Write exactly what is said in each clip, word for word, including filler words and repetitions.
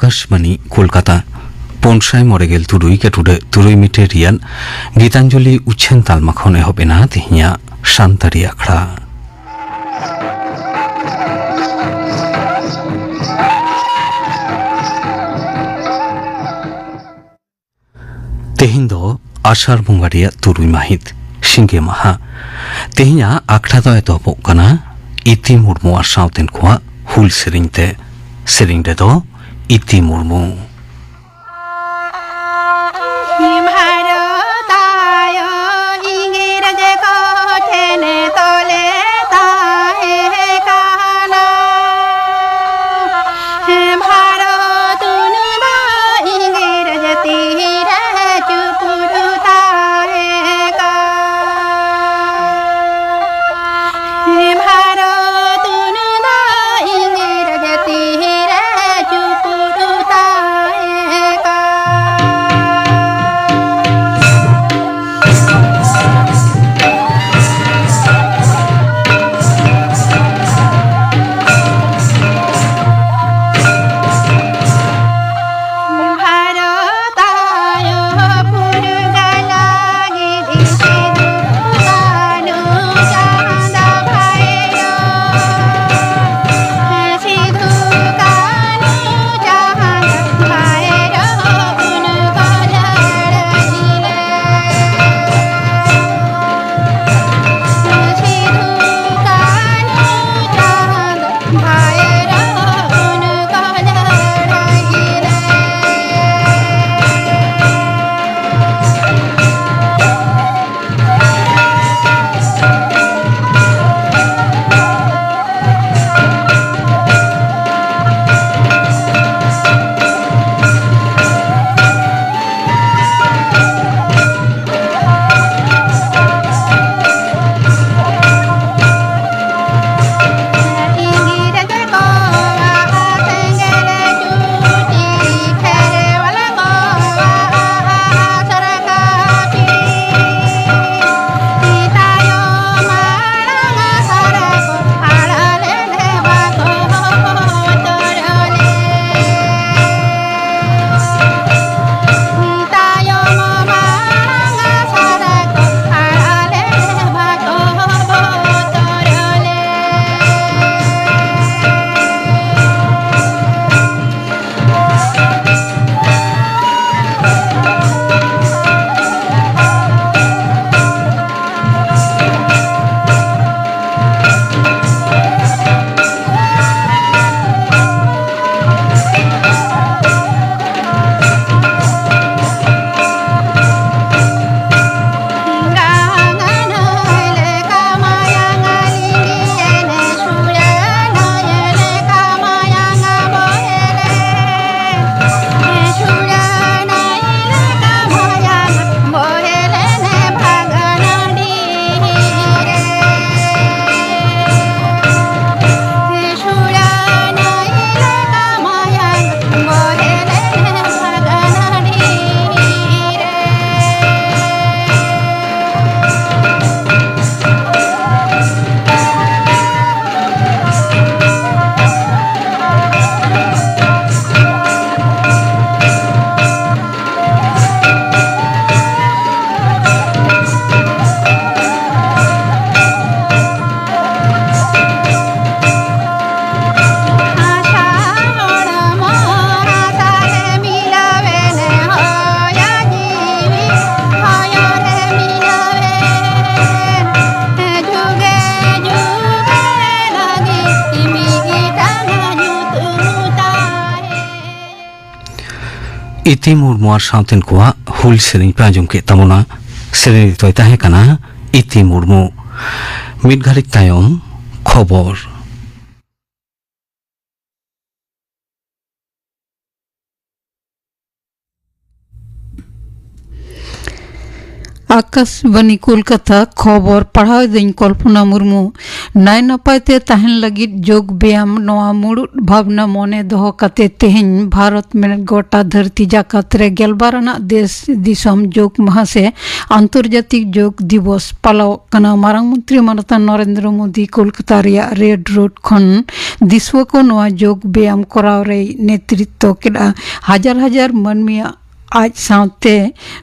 ᱟᱠᱟᱥᱵᱟᱱᱤ ᱠᱳᱞᱠᱟᱛᱟ᱾ ᱯᱩᱱ ᱥᱟᱭ ᱢᱚᱬᱮ ᱜᱮᱞ ᱛᱩᱨᱩᱭ ᱜᱟᱹᱴᱩᱰᱟᱹ ᱛᱩᱨᱩᱭ ᱢᱤᱴᱟᱨ ᱨᱮᱭᱟᱜ ᱜᱤᱛᱟᱧᱡᱚᱞᱤ ᱩᱪᱷᱟᱹᱱ ᱛᱟᱞᱢᱟ ᱠᱷᱚᱱ ᱮᱦᱚᱵ ᱮᱱᱟ ᱛᱮᱦᱮᱧᱟᱜ ᱥᱟᱱᱛᱟᱲᱤ ᱟᱠᱷᱲᱟ᱾ ᱛᱮᱦᱮᱧ ᱫᱚ ᱟᱥᱟᱲ ᱵᱚᱸᱜᱟ ᱨᱮᱭᱟᱜ ᱛᱩᱨᱩᱭ ᱢᱟᱹᱦᱤᱛ, ᱥᱤᱸᱜᱮ ᱢᱟᱦᱟ᱾ ᱛᱮᱦᱮᱧᱟᱜ ᱟᱠᱷᱲᱟ ᱫᱚ ᱮᱛᱚᱦᱚᱵᱚᱜ ᱠᱟᱱᱟ ᱤᱛᱤ ᱢᱩᱨᱢᱩ ᱟᱨ ᱥᱟᱶᱛᱮᱱ ᱠᱚᱣᱟᱜ ᱦᱩᱞ ᱥᱮᱨᱮᱧ ᱛᱮ᱾ ᱥᱮᱨᱮᱧ ᱨᱮᱫᱚ ᱤᱛᱤ ᱢᱩᱨᱢᱩ᱾ ᱵᱷᱟᱨᱚᱛ ᱟᱭᱳ ᱤᱝᱨᱮᱡᱽ ᱠᱚ ᱴᱷᱮᱱ ᱛᱚᱞᱮ ᱛᱟᱦᱮᱸ ᱠᱟᱱᱟ᱾ ᱵᱷᱟᱨᱚᱛ ᱱᱩᱱᱟᱹᱜ ᱤᱝᱨᱮᱡᱽ ᱛᱤᱨᱮ ᱪᱩᱯᱩᱫ ᱛᱟᱦᱮᱸ ᱠᱟᱱᱟ᱾ ᱵᱷᱟᱨᱚᱛ ᱱᱩᱱᱟᱹᱜ ᱤᱝᱨᱮᱡᱽ ᱛᱤᱨᱮ ᱪᱩᱯᱩᱫ ᱛᱟᱦᱮᱸ ᱤᱛᱤ ᱢᱩᱨᱢᱩ ᱟᱨ ᱥᱟᱶᱛᱮᱱ ᱠᱚᱣᱟᱜ ᱦᱩᱞ ᱥᱮᱨᱮᱧ ᱯᱮ ᱟᱸᱡᱚᱢ ᱠᱮᱫ ᱛᱟᱵᱚᱱᱟ᱾ ᱥᱮᱨᱮᱧ ᱨᱮᱫᱚᱭ ᱛᱟᱦᱮᱸ ᱠᱟᱱᱟ ᱤᱛᱤ ᱢᱩᱨᱢᱩ᱾ ᱢᱤᱫ ᱜᱷᱟᱹᱲᱤᱡ ᱛᱟᱭᱚᱢ ᱠᱷᱚᱵᱚᱨ᱾ ᱟᱠᱟᱥᱵᱟᱱᱤ ᱠᱳᱞᱠᱟᱛᱟ, ᱠᱷᱚᱵᱚᱨ ᱯᱟᱲᱦᱟᱣ ᱮᱫᱟᱹᱧ ᱠᱚᱞᱯᱚᱱᱟ ᱢᱩᱨᱢᱩ᱾ ᱱᱟᱭ ᱱᱟᱯᱟᱭ ᱛᱮ ᱛᱟᱦᱮᱱ ᱞᱟᱹᱜᱤᱫ ᱡᱳᱜᱽ ᱵᱮᱭᱟᱢ, ᱱᱚᱣᱟ ᱢᱩᱲᱩᱫ ᱵᱷᱟᱵᱽᱱᱟ ᱢᱚᱱᱮ ᱫᱚᱦᱚ ᱠᱟᱛᱮ ᱛᱮᱦᱮᱧ ᱵᱷᱟᱨᱚᱛ ᱢᱮᱱᱮᱫ ᱜᱚᱴᱟ ᱫᱷᱟᱹᱨᱛᱤ ᱡᱟᱠᱟᱛ ᱨᱮ ᱜᱮᱞᱵᱟᱨ ᱟᱱᱟᱜ ᱫᱮᱥ ᱫᱤᱥᱚᱢ ᱡᱳᱜᱽ ᱢᱟᱦᱟ ᱥᱮ ᱟᱱᱛᱚᱨᱡᱟᱛᱤᱠ ᱡᱳᱜᱽ ᱫᱤᱵᱚᱥ ᱯᱟᱞᱟᱣᱚᱜ ᱠᱟᱱᱟ᱾ ᱢᱟᱨᱟᱝ ᱢᱚᱱᱛᱨᱤ ᱢᱟᱱᱚᱛᱟᱱ ᱱᱚᱨᱮᱱᱫᱨᱚ ᱢᱳᱫᱤ ᱠᱳᱞᱠᱟᱛᱟ ᱨᱮᱭᱟᱜ ᱨᱮᱰ ᱨᱳᱰ ᱠᱷᱚᱱ ᱫᱤᱥᱩᱣᱟᱹ ᱠᱚ ᱱᱚᱣᱟ ᱡᱳᱜᱽ ᱵᱮᱭᱟᱢ ᱠᱚᱨᱟᱣ ᱨᱮᱭ ᱱᱮᱛᱨᱤᱛᱵ ᱠᱮᱫᱼᱟ᱾ ᱦᱟᱡᱟᱨ ᱦᱟᱡᱟᱨ ᱢᱟᱹᱱᱢᱤᱭᱟᱜ ᱟᱡ ᱥᱟᱶᱛᱮ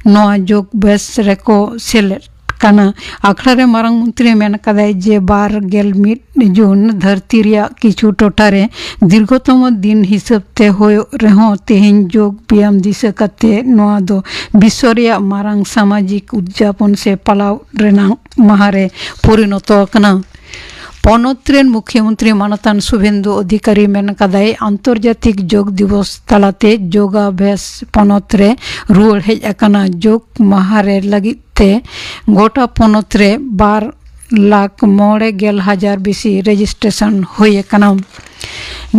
ᱱᱚᱣᱟ ᱡᱳᱜᱽ ᱵᱮᱥ ᱨᱮᱠᱚ ᱥᱮᱞᱮᱫ ᱠᱟᱱᱟ᱾ ᱟᱠᱷᱲᱟ ᱨᱮ ᱢᱟᱨᱟᱝ ᱢᱚᱱᱛᱨᱤ ᱢᱮᱱ ᱠᱟᱫᱟᱭ ᱡᱮ ᱵᱟᱨ ᱜᱮᱞ ᱢᱤᱫ ᱡᱩᱱ ᱫᱷᱟᱹᱨᱛᱤ ᱨᱮᱭᱟᱜ ᱠᱤᱪᱷᱩ ᱴᱚᱴᱷᱟ ᱨᱮ ᱫᱤᱨᱜᱷᱚᱛᱚᱢ ᱫᱤᱱ ᱦᱤᱥᱟᱹᱵ ᱛᱮ ᱦᱩᱭᱩᱜ ᱨᱮᱦᱚᱸ, ᱛᱮᱦᱮᱧ ᱡᱳᱜᱽ ᱵᱮᱭᱟᱢ ᱫᱤᱥᱟᱹ ᱠᱟᱛᱮ ᱱᱚᱣᱟ ᱫᱚ ᱵᱤᱥᱥᱚ ᱨᱮᱭᱟᱜ ᱢᱟᱨᱟᱝ ᱥᱟᱢᱟᱡᱤᱠ ᱩᱫᱽᱡᱟᱯᱚᱱ ᱥᱮ ᱯᱟᱞᱟᱣ ᱨᱮᱱᱟᱜ ᱢᱟᱦᱟ ᱨᱮ ᱯᱚᱨᱤᱱᱚᱛᱚ ᱟᱠᱟᱱᱟ᱾ ᱯᱚᱱᱚᱛ ᱨᱮᱱ ᱢᱩᱠᱷᱭᱟᱹ ᱢᱚᱱᱛᱨᱤ ᱢᱟᱱᱚᱛᱟᱱ ᱥᱩᱵᱷᱮᱱᱫᱩ ᱚᱫᱷᱤᱠᱟᱨᱤ ᱢᱮᱱ ᱠᱟᱫᱟᱭ, ᱟᱱᱛᱚᱨᱡᱟᱛᱤᱠ ᱡᱳᱜᱽ ᱫᱤᱵᱚᱥ ᱛᱟᱞᱟᱛᱮ ᱡᱳᱜᱟᱵᱷᱭᱟᱥ ᱯᱚᱱᱚᱛ ᱨᱮ ᱨᱩᱣᱟᱹᱲ ᱦᱮᱡ ᱟᱠᱟᱱᱟ᱾ ᱡᱳᱜᱽ ᱢᱟᱦᱟ ᱨᱮ ᱞᱟᱹᱜᱤᱫ ᱛᱮ ᱜᱚᱴᱟ ᱯᱚᱱᱚᱛ ᱨᱮ ᱵᱟᱨ ᱞᱟᱠᱷ ᱢᱚᱬᱮ ᱜᱮᱞ ᱦᱟᱡᱟᱨ ᱵᱮᱥᱤ ᱨᱮᱡᱤᱥᱴᱨᱮᱥᱚᱱ ᱦᱩᱭ ᱟᱠᱟᱱᱟ᱾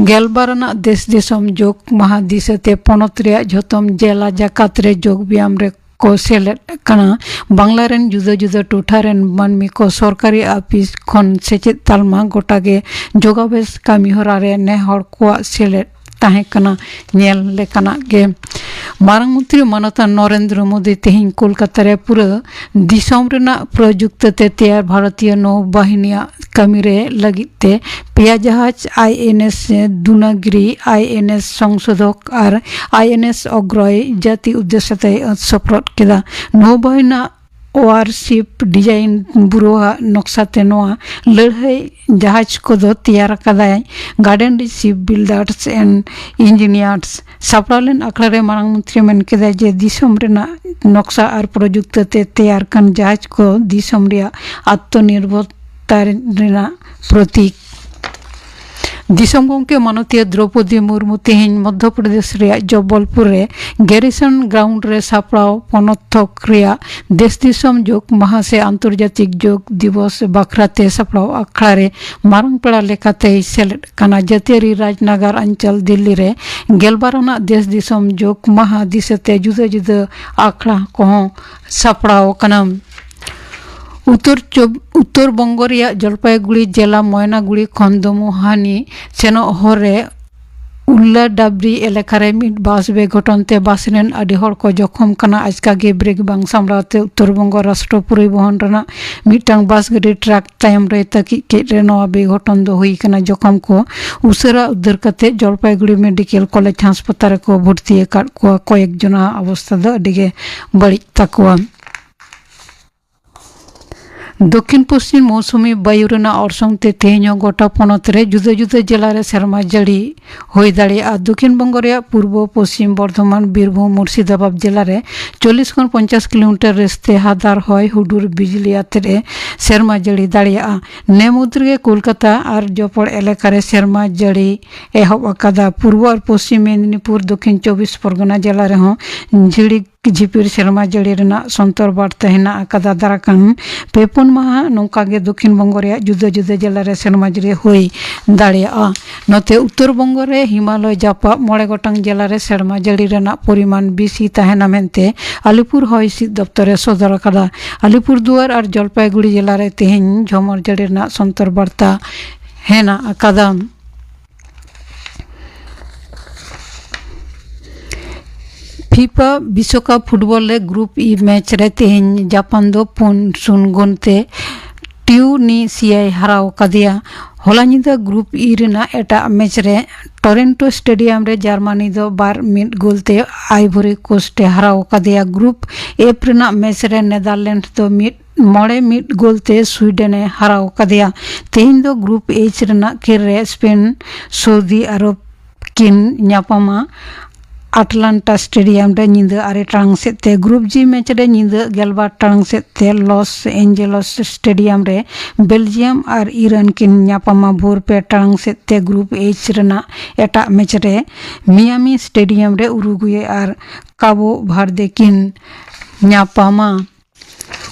ᱜᱮᱞᱵᱟᱨ ᱟᱱᱟᱜ ᱫᱮᱥ ᱫᱤᱥᱚᱢ ᱡᱳᱜᱽ ᱢᱟᱦᱟ ᱫᱤᱥᱟᱹᱛᱮ ᱯᱚᱱᱚᱛ ᱨᱮᱭᱟᱜ ᱡᱷᱚᱛᱚᱢ ᱡᱮᱞᱟ ᱡᱟᱠᱟᱛ ᱨᱮ ᱡᱳᱜᱽ ᱵᱮᱭᱟᱢ ᱨᱮ ᱠᱚ ᱥᱮᱞᱮᱫ ᱠᱟᱱᱟ᱾ ᱵᱟᱝᱞᱟ ᱨᱮᱱ ᱡᱩᱫᱟᱹ ᱡᱩᱫᱟᱹ ᱴᱚᱴᱷᱟ ᱨᱮᱱ ᱢᱟᱹᱱᱢᱤ ᱠᱚ ᱥᱚᱨᱠᱟᱨᱤ ᱟᱹᱯᱤᱥ ᱠᱷᱚᱱ ᱥᱮᱪᱮᱫ ᱛᱟᱞᱢᱟ ᱜᱚᱴᱟ ᱜᱮ ᱡᱳᱜᱟᱵᱮᱥ ᱠᱟᱹᱢᱤ ᱦᱚᱨᱟ ᱨᱮ ᱱᱮ ᱦᱚᱲ ᱠᱚᱣᱟᱜ ᱥᱮᱞᱮᱫ ᱛᱟᱦᱮᱸ ᱠᱟᱱᱟ᱾ ᱧᱮᱞ ᱞᱮᱠᱟᱱᱟᱜ ᱜᱮ᱾ ᱢᱟᱨᱟᱝ ᱢᱚᱱᱛᱨᱤ ᱢᱟᱱᱚᱛᱟᱱ ᱱᱚᱨᱮᱱᱫᱨᱚ ᱢᱳᱫᱤ ᱛᱮᱦᱮᱧ ᱠᱳᱞᱠᱟᱛᱟ ᱨᱮ ᱯᱩᱨᱟᱹ ᱫᱤᱥᱚᱢ ᱨᱮᱱᱟᱜ ᱯᱨᱚᱡᱩᱠᱛᱤ ᱛᱮ ᱛᱮᱭᱟᱨ ᱵᱷᱟᱨᱚᱛᱤᱭᱚ ᱱᱳ ᱵᱟᱦᱤᱱᱤᱭᱟᱜ ᱠᱟᱹᱢᱤ ᱨᱮ ᱞᱟᱹᱜᱤᱫ ᱛᱮ ᱯᱮᱭᱟ ᱡᱟᱦᱟᱡᱽ ᱟᱭ ᱮᱱ ᱮᱥ ᱫᱩᱱᱟᱜᱤᱨᱤ, ᱟᱭ ᱮᱱ ᱮᱥ ᱥᱚᱝᱥᱳᱫᱷᱚᱠ ᱟᱨ ᱟᱭ ᱮᱱ ᱮᱥ ᱚᱜᱽᱨᱚᱭ ᱡᱟᱹᱛᱤ ᱩᱫᱽᱫᱮᱥᱥᱚ ᱛᱮ ᱥᱚᱯᱨᱚᱫ ᱠᱮᱫᱟ᱾ ᱱᱳ ᱵᱟᱦᱤᱱᱤᱭᱟᱜ ᱣᱟᱨᱥᱤᱯ ᱰᱤᱡᱟᱭᱤᱱ ᱵᱩᱨᱳ ᱟᱜ ᱱᱚᱠᱥᱟ ᱛᱮ ᱱᱚᱣᱟ ᱞᱟᱹᱲᱦᱟᱹᱭ ᱡᱟᱦᱟᱡᱽ ᱠᱚᱫᱚ ᱛᱮᱭᱟᱨ ᱟᱠᱟᱫᱟᱭ Guardian Ship Builders and Engineers᱾ ᱥᱟᱯᱲᱟᱣ ᱞᱮᱱ ᱟᱠᱷᱲᱟ ᱨᱮ ᱢᱟᱨᱟᱝ ᱢᱚᱱᱛᱨᱤ ᱢᱮᱱ ᱠᱮᱫᱟ ᱡᱮ ᱫᱤᱥᱚᱢ ᱨᱮᱱᱟᱜ ᱱᱚᱠᱥᱟ ᱟᱨ ᱯᱨᱚᱡᱩᱠᱛᱤ ᱛᱮ ᱛᱮᱭᱟᱨ ᱠᱟᱱ ᱡᱟᱦᱟᱡᱽ ᱠᱚ ᱫᱤᱥᱚᱢ ᱨᱮᱭᱟᱜ ᱟᱛᱢᱚᱱᱤᱨᱵᱷᱚᱨᱛᱟ ᱨᱮᱱᱟᱜ ᱯᱨᱚᱛᱤᱠ᱾ ᱫᱤᱥᱚᱢ ᱜᱚᱢᱠᱮ ᱢᱟᱱᱚᱛᱤᱭᱟᱹ ᱫᱨᱚᱣᱯᱚᱫᱤ ᱢᱩᱨᱢᱩ ᱛᱮᱦᱮᱧ ᱢᱚᱫᱽᱫᱷᱚ ᱯᱨᱚᱫᱮᱥ ᱨᱮᱭᱟᱜ ᱡᱚᱵᱵᱚᱞᱯᱩᱨ ᱨᱮ ᱜᱮᱨᱤᱥᱚᱱ ᱜᱨᱟᱣᱩᱱᱰ ᱨᱮ ᱥᱟᱯᱲᱟᱣ ᱯᱚᱱᱚᱛ ᱛᱷᱚᱠ ᱨᱮᱭᱟᱜ ᱫᱮᱥ ᱫᱤᱥᱚᱢ ᱡᱳᱜᱽ ᱢᱟᱦᱟ ᱥᱮ ᱟᱱᱛᱚᱨᱡᱟᱛᱤᱠ ᱡᱳᱜᱽ ᱫᱤᱵᱚᱥ ᱵᱟᱠᱷᱨᱟ ᱛᱮ ᱥᱟᱯᱲᱟᱣ ᱟᱠᱷᱲᱟ ᱨᱮ ᱢᱟᱨᱟᱝ ᱯᱮᱲᱟ ᱞᱮᱠᱟᱛᱮᱭ ᱥᱮᱞᱮᱫ ᱠᱟᱱᱟ᱾ ᱡᱟᱹᱛᱤᱭᱟᱹᱨᱤ ᱨᱟᱡᱽᱱᱟᱜᱟᱨ ᱚᱧᱪᱚᱞ ᱫᱤᱞᱞᱤ ᱨᱮ ᱜᱮᱞᱵᱟᱨ ᱟᱱᱟᱜ ᱫᱮᱥ ᱫᱤᱥᱚᱢ ᱡᱳᱜᱽ ᱢᱟᱦᱟ ᱫᱤᱥᱟᱹᱛᱮ ᱡᱩᱫᱟᱹ ᱡᱩᱫᱟᱹ ᱟᱠᱷᱲᱟ ᱠᱚᱦᱚᱸ ᱥᱟᱯᱲᱟᱣ ᱟᱠᱟᱱᱟ᱾ ᱩᱛᱛᱚᱨ ᱪᱚᱵ-, ᱩᱛᱛᱚᱨ ᱵᱚᱝᱜᱚ ᱨᱮᱭᱟᱜ ᱡᱚᱞᱯᱟᱭᱜᱩᱲᱤ ᱡᱮᱞᱟ ᱢᱚᱭᱱᱟᱜᱩᱲᱤ ᱠᱷᱚᱱ ᱫᱚᱢᱩᱦᱟᱱᱤ ᱥᱮᱱᱚᱜ ᱦᱚᱨ ᱨᱮ ᱩᱞᱞᱟ ᱰᱟᱵᱨᱤ ᱮᱞᱟᱠᱟ ᱨᱮ ᱢᱤᱫ ᱵᱟᱥ ᱵᱮᱜᱷᱚᱴᱚᱱ ᱛᱮ ᱵᱟᱥ ᱨᱮᱱ ᱟᱹᱰᱤ ᱦᱚᱲ ᱠᱚ ᱡᱚᱠᱷᱚᱢ ᱠᱟᱱᱟ᱾ ᱟᱪᱠᱟ ᱜᱮ ᱵᱨᱮᱠ ᱵᱟᱝ ᱥᱟᱢᱵᱲᱟᱣ ᱛᱮ ᱩᱛᱛᱚᱨ ᱵᱚᱝᱜᱚ ᱨᱟᱥᱴᱨᱚ ᱯᱚᱨᱤᱵᱚᱦᱚᱱ ᱨᱮᱱᱟᱜ ᱢᱤᱫᱴᱟᱝ ᱵᱟᱥ ᱜᱟᱹᱰᱤ ᱴᱨᱟᱠ ᱛᱟᱭᱚᱢ ᱨᱮ ᱛᱟᱹᱠᱤᱡ ᱠᱮᱫ ᱨᱮ ᱱᱚᱣᱟ ᱵᱮᱜᱷᱚᱴᱚᱱ ᱫᱚ ᱦᱩᱭ ᱠᱟᱱᱟ᱾ ᱡᱚᱠᱷᱚᱢ ᱠᱚ ᱩᱥᱟᱹᱨᱟ ᱩᱫᱽᱫᱷᱟᱹᱨ ᱠᱟᱛᱮ ᱡᱚᱞᱯᱟᱭᱜᱩᱲᱤ ᱢᱮᱰᱤᱠᱮᱞ ᱠᱚᱞᱮᱡᱽ ᱦᱟᱥᱯᱟᱛᱟᱞ ᱨᱮᱠᱚ ᱵᱷᱚᱨᱛᱤ ᱟᱠᱟᱫ ᱠᱚᱣᱟ᱾ ᱠᱚᱭᱮᱠ ᱡᱚᱱᱟᱜ ᱚᱵᱚᱥᱛᱟ ᱫᱚ ᱟᱹᱰᱤ ᱜᱮ ᱵᱟᱹᱲᱤᱡ ᱛᱟᱠᱚᱣᱟ᱾ ᱫᱚᱠᱠᱷᱤᱱ ᱯᱚᱥᱪᱤᱢ ᱢᱳᱣᱥᱩᱢᱤ ᱵᱟᱭᱩ ᱨᱮᱱᱟᱜ ᱚᱨᱥᱚᱝ ᱛᱮ ᱛᱮᱦᱮᱧ ᱦᱚᱸ ᱜᱚᱴᱟ ᱯᱚᱱᱚᱛ ᱨᱮ ᱡᱩᱫᱟᱹ ᱡᱩᱫᱟᱹ ᱡᱮᱞᱟ ᱨᱮ ᱥᱮᱨᱢᱟ ᱡᱟᱹᱲᱤ ᱦᱩᱭ ᱫᱟᱲᱮᱭᱟᱜᱼᱟ᱾ ᱫᱚᱠᱠᱷᱤᱱ ᱵᱚᱝᱜᱚ ᱨᱮᱭᱟᱜ ᱯᱩᱨᱵᱚ, ᱯᱚᱥᱪᱤᱢ ᱵᱚᱨᱫᱷᱚᱢᱟᱱ, ᱵᱤᱨᱵᱷᱩᱢ, ᱢᱩᱨᱥᱤᱫᱟᱵᱟᱫᱽ ᱡᱮᱞᱟ ᱨᱮ ᱪᱚᱞᱞᱤᱥ ᱠᱷᱚᱱ ᱯᱚᱧᱪᱟᱥ ᱠᱤᱞᱳᱢᱤᱴᱟᱨ ᱨᱟᱹᱥᱛᱮ ᱦᱟᱫᱟᱨ ᱦᱚᱭ, ᱦᱩᱰᱩᱨ ᱵᱤᱡᱽᱞᱤ ᱟᱛᱮᱫ ᱮ ᱥᱮᱨᱢᱟ ᱡᱟᱹᱲᱤ ᱫᱟᱲᱮᱭᱟᱜᱼᱟ᱾ ᱱᱮ ᱢᱩᱫᱽ ᱨᱮᱜᱮ ᱠᱳᱞᱠᱟᱛᱟ ᱟᱨ ᱡᱚᱯᱚᱲ ᱮᱞᱟᱠᱟ ᱨᱮ ᱥᱮᱨᱢᱟ ᱡᱟᱹᱲᱤ ᱮᱦᱚᱵ ᱟᱠᱟᱫᱟ᱾ ᱯᱩᱨᱵᱚ ᱟᱨ ᱯᱚᱥᱪᱤᱢ ᱢᱮᱫᱤᱱᱤᱯᱩᱨ, ᱫᱚᱠᱠᱷᱤᱱ ᱪᱚᱵᱵᱤᱥ ᱯᱚᱨᱜᱚᱱᱟ ᱡᱮᱞᱟ ᱨᱮᱦᱚᱸ ᱡᱷᱤᱲᱤᱠ ᱡᱷᱤᱯᱤᱨ ᱥᱮᱨᱢᱟ ᱡᱟᱹᱲᱤ ᱨᱮᱱᱟᱜ ᱥᱚᱱᱛᱚᱨ ᱵᱟᱨᱛᱟ ᱦᱮᱱᱟᱜ ᱟᱠᱟᱫᱟ᱾ ᱫᱟᱨᱟᱠᱟᱱ ᱯᱮ ᱯᱩᱱ ᱢᱟᱦᱟ ᱱᱚᱝᱠᱟ ᱜᱮ ᱫᱚᱠᱠᱷᱤᱱ ᱵᱚᱝᱜᱚ ᱨᱮᱭᱟᱜ ᱡᱩᱫᱟᱹ ᱡᱩᱫᱟᱹ ᱡᱮᱞᱟ ᱨᱮ ᱥᱮᱨᱢᱟ ᱡᱟᱹᱲᱤ ᱦᱩᱭ ᱫᱟᱲᱮᱭᱟᱜᱼᱟ᱾ ᱱᱚᱛᱮ ᱩᱛᱛᱚᱨ ᱵᱚᱝᱜᱚ ᱨᱮ ᱦᱤᱢᱟᱞᱚᱭ ᱡᱟᱯᱟᱜ ᱢᱚᱬᱮ ᱜᱚᱴᱟᱝ ᱡᱮᱞᱟ ᱨᱮ ᱥᱮᱨᱢᱟ ᱡᱟᱹᱲᱤ ᱨᱮᱱᱟᱜ ᱯᱚᱨᱤᱢᱟᱱ ᱵᱤᱥᱤ ᱛᱟᱦᱮᱱᱟ ᱢᱮᱱᱛᱮ ᱟᱞᱤᱯᱩᱨ ᱦᱚᱭ ᱦᱤᱸᱥᱤᱫ ᱫᱚᱯᱛᱚᱨ ᱮ ᱥᱚᱫᱚᱨ ᱟᱠᱟᱫᱟ᱾ ᱟᱞᱤᱯᱩᱨ ᱫᱩᱣᱟᱨ ᱟᱨ ᱡᱚᱞᱯᱟᱭᱜᱩᱲᱤ ᱡᱮᱞᱟ ᱨᱮ ᱛᱮᱦᱮᱧ ᱡᱷᱚᱢᱚᱨ ᱡᱟᱹᱲᱤ ᱨᱮᱱᱟᱜ ᱥᱚᱱᱛᱚᱨ ᱵᱟᱨᱛᱟ ᱦᱮᱱᱟᱜ ᱟᱠᱟᱫᱟ᱾ ᱯᱷᱤᱯᱟ ᱵᱤᱥᱣᱚᱠᱟᱯ ᱯᱷᱩᱴᱵᱚᱞ ᱨᱮ ᱜᱨᱩᱯ ᱤ ᱢᱮᱪ ᱨᱮ ᱛᱮᱦᱮᱧ ᱡᱟᱯᱟᱱ ᱫᱚ ᱯᱩᱱ ᱥᱩᱱ ᱜᱳᱞ ᱛᱮ ᱴᱤᱭᱩᱱᱤᱥᱤᱭᱟᱭ ᱦᱟᱨᱟᱣ ᱟᱠᱟᱫᱮᱭᱟ᱾ ᱦᱚᱞᱟ ᱧᱤᱫᱟᱹ ᱜᱨᱩᱯ ᱤ ᱨᱮᱱᱟᱜ ᱮᱴᱟᱜ ᱢᱮᱪ ᱨᱮ ᱴᱚᱨᱮᱱᱴᱳ ᱥᱴᱮᱰᱤᱭᱟᱢ ᱨᱮ ᱡᱟᱨᱢᱟᱱᱤ ᱫᱚ ᱵᱟᱨ ᱢᱤᱫ ᱜᱳᱞ ᱛᱮ ᱟᱭᱵᱷᱚᱨᱤ ᱠᱳᱥᱴ ᱮ ᱦᱟᱨᱟᱣ ᱟᱠᱟᱫᱮᱭᱟ᱾ ᱜᱨᱩᱯ ᱮᱯᱷ ᱨᱮᱱᱟᱜ ᱢᱮᱪ ᱨᱮ ᱱᱮᱫᱟᱨᱞᱮᱱᱰ ᱫᱚ ᱢᱤᱫ ᱢᱚᱬᱮ ᱢᱤᱫ ᱜᱳᱞ ᱛᱮ ᱥᱩᱭᱰᱮᱱ ᱮ ᱦᱟᱨᱟᱣ ᱟᱠᱟᱫᱮᱭᱟ᱾ ᱛᱮᱦᱮᱧ ᱫᱚ ᱜᱨᱩᱯ ᱮᱭᱤᱪ ᱨᱮᱱᱟᱜ ᱠᱷᱮᱞ ᱨᱮ ᱥᱯᱮᱱ, ᱥᱳᱣᱫᱤ ᱟᱨᱚᱵ ᱠᱤᱱ ᱧᱟᱯᱟᱢᱟ᱾ ᱟᱴᱞᱟᱱᱴᱟ ᱥᱴᱮᱰᱤᱭᱟᱢ ᱨᱮ ᱧᱤᱫᱟᱹ ᱟᱨᱮ ᱴᱟᱲᱟᱝ ᱥᱮᱫ ᱛᱮ, ᱜᱨᱩᱯ ᱡᱤ ᱢᱮᱪ ᱨᱮ ᱧᱤᱫᱟᱹ ᱜᱮᱞᱵᱟᱨ ᱴᱟᱲᱟᱝ ᱥᱮᱫ ᱛᱮ ᱞᱚᱥ ᱮᱧᱡᱮᱞᱚᱥ ᱥᱴᱮᱰᱤᱭᱟᱢ ᱨᱮ ᱵᱮᱞᱡᱤᱭᱟᱢ ᱟᱨ ᱤᱨᱟᱱ ᱠᱤᱱ ᱧᱟᱯᱟᱢᱟ᱾ ᱵᱷᱳᱨ ᱯᱮ ᱴᱟᱲᱟᱝ ᱥᱮᱫ ᱛᱮ ᱜᱨᱩᱯ ᱮᱭᱤᱪ ᱨᱮᱱᱟᱜ ᱮᱴᱟᱜ ᱢᱮᱪ ᱨᱮ ᱢᱤᱭᱟᱢᱤ ᱥᱴᱮᱰᱤᱭᱟᱢ ᱨᱮ ᱩᱨᱩᱜᱩᱭᱮ ᱟᱨ ᱠᱟᱵᱳ ᱵᱷᱟᱨᱫᱮ ᱠᱤᱱ ᱧᱟᱯᱟᱢᱟ᱾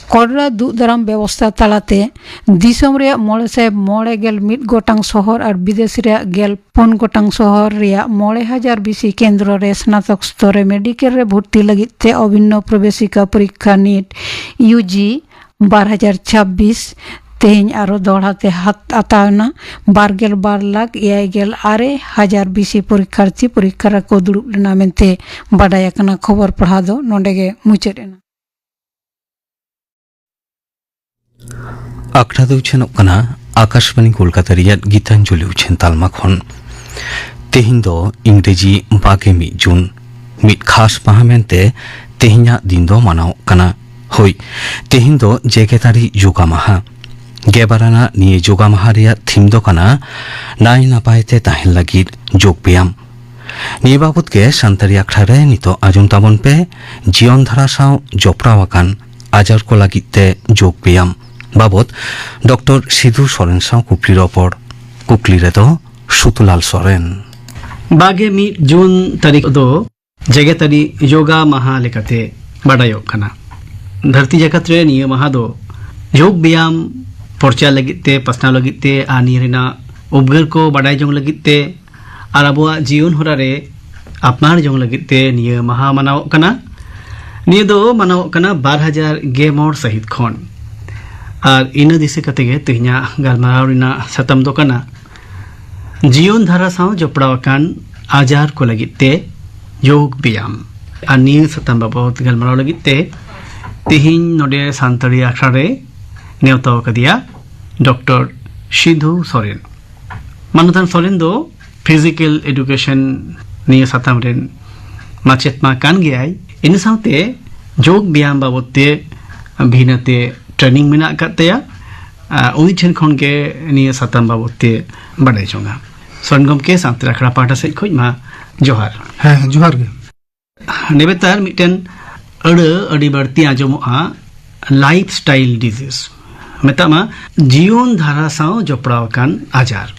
ᱠᱚᱲᱨᱟ ᱫᱩᱜ ᱫᱟᱨᱟᱢ ᱵᱮᱵᱚᱥᱛᱷᱟ ᱛᱟᱞᱟᱛᱮ ᱫᱤᱥᱚᱢ ᱨᱮᱭᱟᱜ ᱢᱚᱬᱮ ᱥᱟᱭ ᱢᱚᱬᱮ ᱜᱮᱞ ᱢᱤᱫ ᱜᱚᱴᱟᱝ ᱥᱚᱦᱚᱨ ᱟᱨ ᱵᱤᱫᱮᱥ ᱨᱮᱭᱟᱜ ᱜᱮᱞ ᱯᱩᱱ ᱜᱚᱴᱟᱝ ᱥᱚᱦᱚᱨ ᱨᱮᱭᱟᱜ ᱢᱚᱬᱮ ᱦᱟᱡᱟᱨ ᱵᱤᱥᱤ ᱠᱮᱱᱫᱨᱚ ᱨᱮ ᱥᱱᱟᱛᱚᱠ ᱥᱛᱚᱨ ᱨᱮ ᱢᱮᱰᱤᱠᱮᱞ ᱨᱮ ᱵᱷᱚᱨᱛᱤ ᱞᱟᱹᱜᱤᱫ ᱛᱮ ᱚᱵᱷᱤᱱᱱᱚ ᱯᱨᱚᱵᱮᱥᱤᱠᱟ ᱯᱚᱨᱤᱠᱠᱷᱟ ᱱᱤᱴ ᱤᱭᱩ ᱡᱤ ᱵᱟᱨ ᱦᱟᱡᱟᱨ ᱪᱷᱟᱵᱵᱤᱥ ᱛᱮᱦᱮᱧ ᱟᱨᱚ ᱫᱚᱦᱲᱟ ᱛᱮ ᱦᱟᱛ ᱦᱟᱛᱟᱣ ᱮᱱᱟ᱾ ᱵᱟᱨ ᱜᱮᱞ ᱵᱟᱨ ᱞᱟᱠᱷ ᱮᱭᱟᱭ ᱜᱮᱞ ᱟᱨᱮ ᱦᱟᱡᱟᱨ ᱵᱤᱥᱤ ᱯᱚᱨᱤᱠᱠᱷᱟᱨᱛᱷᱤ ᱯᱚᱨᱤᱠᱠᱷᱟ ᱨᱮᱠᱚ ᱫᱩᱲᱩᱵ ᱞᱮᱱᱟ ᱢᱮᱱᱛᱮ ᱵᱟᱰᱟᱭ ᱟᱠᱟᱱᱟ᱾ ᱠᱷᱚᱵᱚᱨ ᱯᱟᱲᱦᱟᱣ ᱫᱚ ᱱᱚᱰᱮ ᱜᱮ ᱢᱩᱪᱟᱹᱫ ᱮᱱᱟ᱾ ᱟᱠᱷᱲᱟ ᱫᱚ ᱩᱪᱷᱟᱹᱱᱚᱜ ᱠᱟᱱᱟ ᱟᱠᱟᱥᱵᱟᱬᱤ ᱠᱳᱞᱠᱟᱛᱟ ᱨᱮᱭᱟᱜ ᱜᱤᱛᱟᱧᱡᱚᱞᱤ ᱩᱪᱷᱟᱹᱱ ᱛᱟᱞᱢᱟ ᱠᱷᱚᱱ᱾ ᱛᱮᱦᱮᱧ ᱫᱚ ᱤᱝᱨᱮᱡᱤ ᱵᱟᱜᱮ ᱢᱤᱫ ᱡᱩᱱ, ᱢᱤᱫ ᱠᱷᱟᱥ ᱢᱟᱦᱟ ᱢᱮᱱᱛᱮ ᱛᱮᱦᱮᱧᱟᱜ ᱫᱤᱱ ᱫᱚ ᱢᱟᱱᱟᱣᱚᱜ ᱠᱟᱱᱟ᱾ ᱦᱳᱭ, ᱛᱮᱦᱮᱧ ᱫᱚ ᱡᱮᱜᱮᱛᱟᱹᱨᱤ ᱡᱳᱜᱟ ᱢᱟᱦᱟ᱾ ᱜᱮᱵᱟᱨ ᱟᱱᱟᱜ ᱱᱤᱭᱟᱹ ᱡᱳᱜᱟ ᱢᱟᱦᱟ ᱨᱮᱭᱟᱜ ᱛᱷᱤᱢ ᱫᱚ ᱠᱟᱱᱟ ᱱᱟᱭ ᱱᱟᱯᱟᱭ ᱛᱮ ᱛᱟᱦᱮᱱ ᱞᱟᱹᱜᱤᱫ ᱡᱳᱜᱽ ᱵᱮᱭᱟᱢ᱾ ᱱᱤᱭᱟᱹ ᱵᱟᱵᱚᱛ ᱜᱮ ᱥᱟᱱᱛᱟᱲᱤ ᱟᱠᱷᱲᱟ ᱨᱮ ᱱᱤᱛᱚᱜ ᱟᱸᱡᱚᱢ ᱛᱟᱵᱚᱱ ᱯᱮ ᱡᱤᱭᱚᱱ ᱫᱷᱟᱨᱟ ᱥᱟᱶ ᱡᱚᱯᱲᱟᱣ ᱟᱠᱟᱱ ᱟᱡᱟᱨ ᱠᱚ ᱞᱟᱹᱜᱤᱫ ᱛᱮ ᱡᱳᱜᱽ ᱵᱮᱭᱟᱢ ᱵᱟᱵᱚᱛ ᱰᱚᱠᱴᱚᱨ ᱥᱤᱫᱷᱩ ᱥᱚᱨᱮᱱ ᱥᱟᱶ ᱠᱩᱠᱞᱤ ᱨᱚᱯᱚᱲ᱾ ᱠᱩᱠᱞᱤ ᱨᱮᱫᱚ ᱥᱩᱛᱩᱞᱟᱞ ᱥᱚᱨᱮᱱ᱾ ᱵᱟᱜᱮ ᱢᱤᱫ ᱡᱩᱱ ᱛᱟᱹᱨᱤᱠᱷ ᱫᱚ ᱡᱮᱜᱮᱛᱟᱹᱨᱤ ᱡᱳᱜᱟ ᱢᱟᱦᱟ ᱞᱮᱠᱟᱛᱮ ᱵᱟᱰᱟᱭᱚᱜ ᱠᱟᱱᱟ᱾ ᱫᱷᱟᱹᱨᱛᱤ ᱡᱟᱠᱟᱛ ᱨᱮ ᱱᱤᱭᱟᱹ ᱢᱟᱦᱟ ᱫᱚ ᱡᱳᱜᱽ ᱵᱮᱭᱟᱢ ᱯᱚᱨᱪᱟᱨ ᱞᱟᱹᱜᱤᱫ ᱛᱮ, ᱯᱟᱥᱱᱟᱣ ᱞᱟᱹᱜᱤᱫ ᱛᱮ ᱟᱨ ᱱᱤᱭᱟᱹ ᱨᱮᱱᱟᱜ ᱩᱯᱜᱟᱹᱨ ᱠᱚ ᱵᱟᱰᱟᱭ ᱡᱚᱝ ᱞᱟᱹᱜᱤᱫ ᱛᱮ ᱟᱨ ᱟᱵᱚᱣᱟᱜ ᱡᱤᱭᱚᱱ ᱦᱚᱨᱟ ᱨᱮ ᱟᱯᱱᱟᱨ ᱡᱚᱝ ᱞᱟᱹᱜᱤᱫ ᱛᱮ ᱱᱤᱭᱟᱹ ᱢᱟᱦᱟ ᱢᱟᱱᱟᱣᱚᱜ ᱠᱟᱱᱟ᱾ ᱱᱤᱭᱟᱹ ᱫᱚ ᱢᱟᱱᱟᱣᱚᱜ ᱠᱟᱱᱟ ᱵᱟᱨ ᱦᱟᱡᱟᱨ ᱜᱮ ᱢᱚᱬ ᱥᱟᱹᱦᱤᱛ ᱠᱷᱚᱱ᱾ ᱟᱨ ᱤᱱᱟᱹ ᱫᱤᱥᱟᱹ ᱠᱟᱛᱮ ᱜᱮ ᱛᱮᱦᱮᱧᱟᱜ ᱜᱟᱞᱢᱟᱨᱟᱣ ᱨᱮᱱᱟᱜ ᱥᱟᱛᱟᱢ ᱫᱚ ᱠᱟᱱᱟ ᱡᱤᱭᱚᱱ ᱫᱷᱟᱨᱟ ᱥᱟᱶ ᱡᱚᱯᱲᱟᱣ ᱟᱠᱟᱱ ᱟᱡᱟᱨ ᱠᱚ ᱞᱟᱹᱜᱤᱫ ᱛᱮ ᱡᱳᱜᱽ ᱵᱮᱭᱟᱢ᱾ ᱟᱨ ᱱᱤᱭᱟᱹ ᱥᱟᱛᱟᱢ ᱵᱟᱵᱚᱛ ᱜᱟᱞᱢᱟᱨᱟᱣ ᱞᱟᱹᱜᱤᱫ ᱛᱮ ᱛᱮᱦᱮᱧ ᱱᱚᱰᱮ ᱥᱟᱱᱛᱟᱲᱤ ᱟᱠᱷᱲᱟ ᱨᱮ ᱱᱮᱣᱛᱟ ᱟᱠᱟᱫᱮᱭᱟ ᱰᱚᱠᱴᱚᱨ ᱥᱤᱫᱷᱩ ᱥᱚᱨᱮᱱ᱾ ᱢᱟᱱᱚᱛᱟᱱ ᱥᱚᱨᱮᱱ ᱫᱚ ᱯᱷᱤᱡᱤᱠᱮᱞ ᱮᱰᱩᱠᱮᱥᱚᱱ ᱱᱤᱭᱟᱹ ᱥᱟᱛᱟᱢ ᱨᱮᱱ ᱢᱟᱪᱮᱫ ᱢᱟ ᱠᱟᱱ ᱜᱮᱭᱟᱭ, ᱤᱱᱟᱹ ᱥᱟᱶᱛᱮ ᱡᱳᱜᱽ ᱵᱮᱭᱟᱢ ᱵᱟᱵᱚᱛ ᱛᱮ ᱵᱷᱤᱱᱟᱹᱛᱮ ᱴᱨᱮᱱᱤᱝ ᱢᱮᱱᱟᱜ ᱟᱠᱟᱫ ᱛᱟᱭᱟ᱾ ᱟᱨ ᱩᱱᱤ ᱴᱷᱮᱱ ᱠᱷᱚᱱ ᱜᱮ ᱱᱤᱭᱟᱹ ᱥᱟᱛᱟᱢ ᱵᱟᱵᱚᱛ ᱛᱮ ᱵᱟᱰᱟᱭ ᱡᱚᱝᱟ᱾ ᱥᱚᱨᱮᱱ ᱜᱚᱢᱠᱮ, ᱥᱟᱱᱛᱟᱲ ᱟᱠᱷᱲᱟ ᱯᱟᱦᱴᱟ ᱥᱮᱫ ᱠᱷᱚᱱ ᱢᱟ ᱡᱚᱦᱟᱨ᱾ ᱦᱮᱸ, ᱡᱚᱦᱟᱨ ᱜᱮ᱾ ᱱᱮᱵᱮᱛᱟᱨ ᱢᱤᱫᱴᱮᱱ ᱟᱹᱲᱟᱹ ᱟᱹᱰᱤ ᱵᱟᱹᱲᱛᱤ ᱟᱸᱡᱚᱢᱚᱜᱼᱟ, ᱞᱟᱭᱤᱯᱷ ᱥᱴᱟᱭᱤᱞ ᱰᱤᱡᱤᱡᱽ, ᱢᱮᱛᱟᱜ ᱢᱟ ᱡᱤᱭᱚᱱ ᱫᱷᱟᱨᱟ ᱥᱟᱶ ᱡᱚᱯᱲᱟᱣ ᱟᱠᱟᱱ ᱟᱡᱟᱨ᱾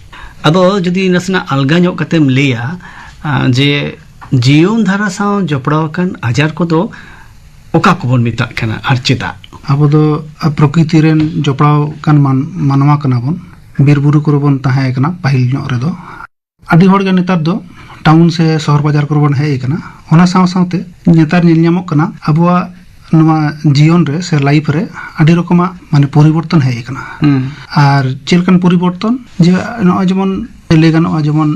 ᱟᱫᱚ ᱡᱩᱫᱤ ᱱᱟᱥᱮᱱᱟᱜ ᱟᱞᱜᱟ ᱧᱚᱜ ᱠᱟᱛᱮᱢ ᱞᱟᱹᱭᱟ, ᱟ, ᱡᱮ ᱡᱤᱭᱚᱱ ᱫᱷᱟᱨᱟ ᱥᱟᱶ ᱡᱚᱯᱲᱟᱣ ᱟᱠᱟᱱ ᱟᱡᱟᱨ ᱠᱚᱫᱚ ᱚᱠᱟ ᱠᱚᱵᱚᱱ ᱢᱮᱛᱟᱜ ᱠᱟᱱᱟ ᱟᱨ ᱪᱮᱫᱟᱜ? ᱟᱵᱚ ᱫᱚ, ᱟ, ᱯᱨᱚᱠᱨᱤᱛᱤ ᱨᱮᱱ ᱡᱚᱯᱲᱟᱣ ᱟᱠᱟᱱ ᱢᱟᱱ-, ᱢᱟᱱᱣᱟ ᱠᱟᱱᱟ ᱵᱚᱱ᱾ ᱵᱤᱨ ᱵᱩᱨᱩ ᱠᱚᱨᱮ ᱵᱚᱱ ᱛᱟᱦᱮᱸ ᱠᱟᱱᱟ ᱯᱟᱹᱦᱤᱞ ᱧᱚᱜ ᱨᱮᱫᱚ᱾ ᱟᱹᱰᱤ ᱦᱚᱲ ᱜᱮ ᱱᱮᱛᱟᱨ ᱫᱚ ᱴᱟᱣᱩᱱ ᱥᱮ ᱥᱚᱦᱚᱨ ᱵᱟᱡᱟᱨ ᱠᱚᱨᱮ ᱵᱚᱱ ᱦᱮᱡ ᱟᱠᱟᱱᱟ᱾ ᱚᱱᱟ ᱥᱟᱶ ᱥᱟᱶᱛᱮ ᱱᱮᱛᱟᱨ ᱧᱮᱞ ᱧᱟᱢᱚᱜ ᱠᱟᱱᱟ ᱟᱵᱚᱣᱟᱜ ᱱᱚᱣᱟ ᱡᱤᱭᱚᱱ ᱨᱮ ᱥᱮ ᱞᱟᱭᱤᱯᱷ ᱨᱮ ᱟᱹᱰᱤ ᱨᱚᱠᱚᱢᱟᱜ ᱢᱟᱱᱮ ᱯᱚᱨᱤᱵᱚᱨᱛᱚᱱ ᱦᱮᱡ ᱟᱠᱟᱱᱟ᱾ ᱦᱩᱸ᱾ ᱟᱨ ᱪᱮᱫ ᱞᱮᱠᱟᱱ ᱯᱚᱨᱤᱵᱚᱨᱛᱚᱱ? ᱡᱮ ᱱᱚᱜᱼᱚᱭ ᱡᱮᱢᱚᱱ ᱞᱟᱹᱭ ᱜᱟᱱᱚᱜᱼᱟ, ᱡᱮᱢᱚᱱ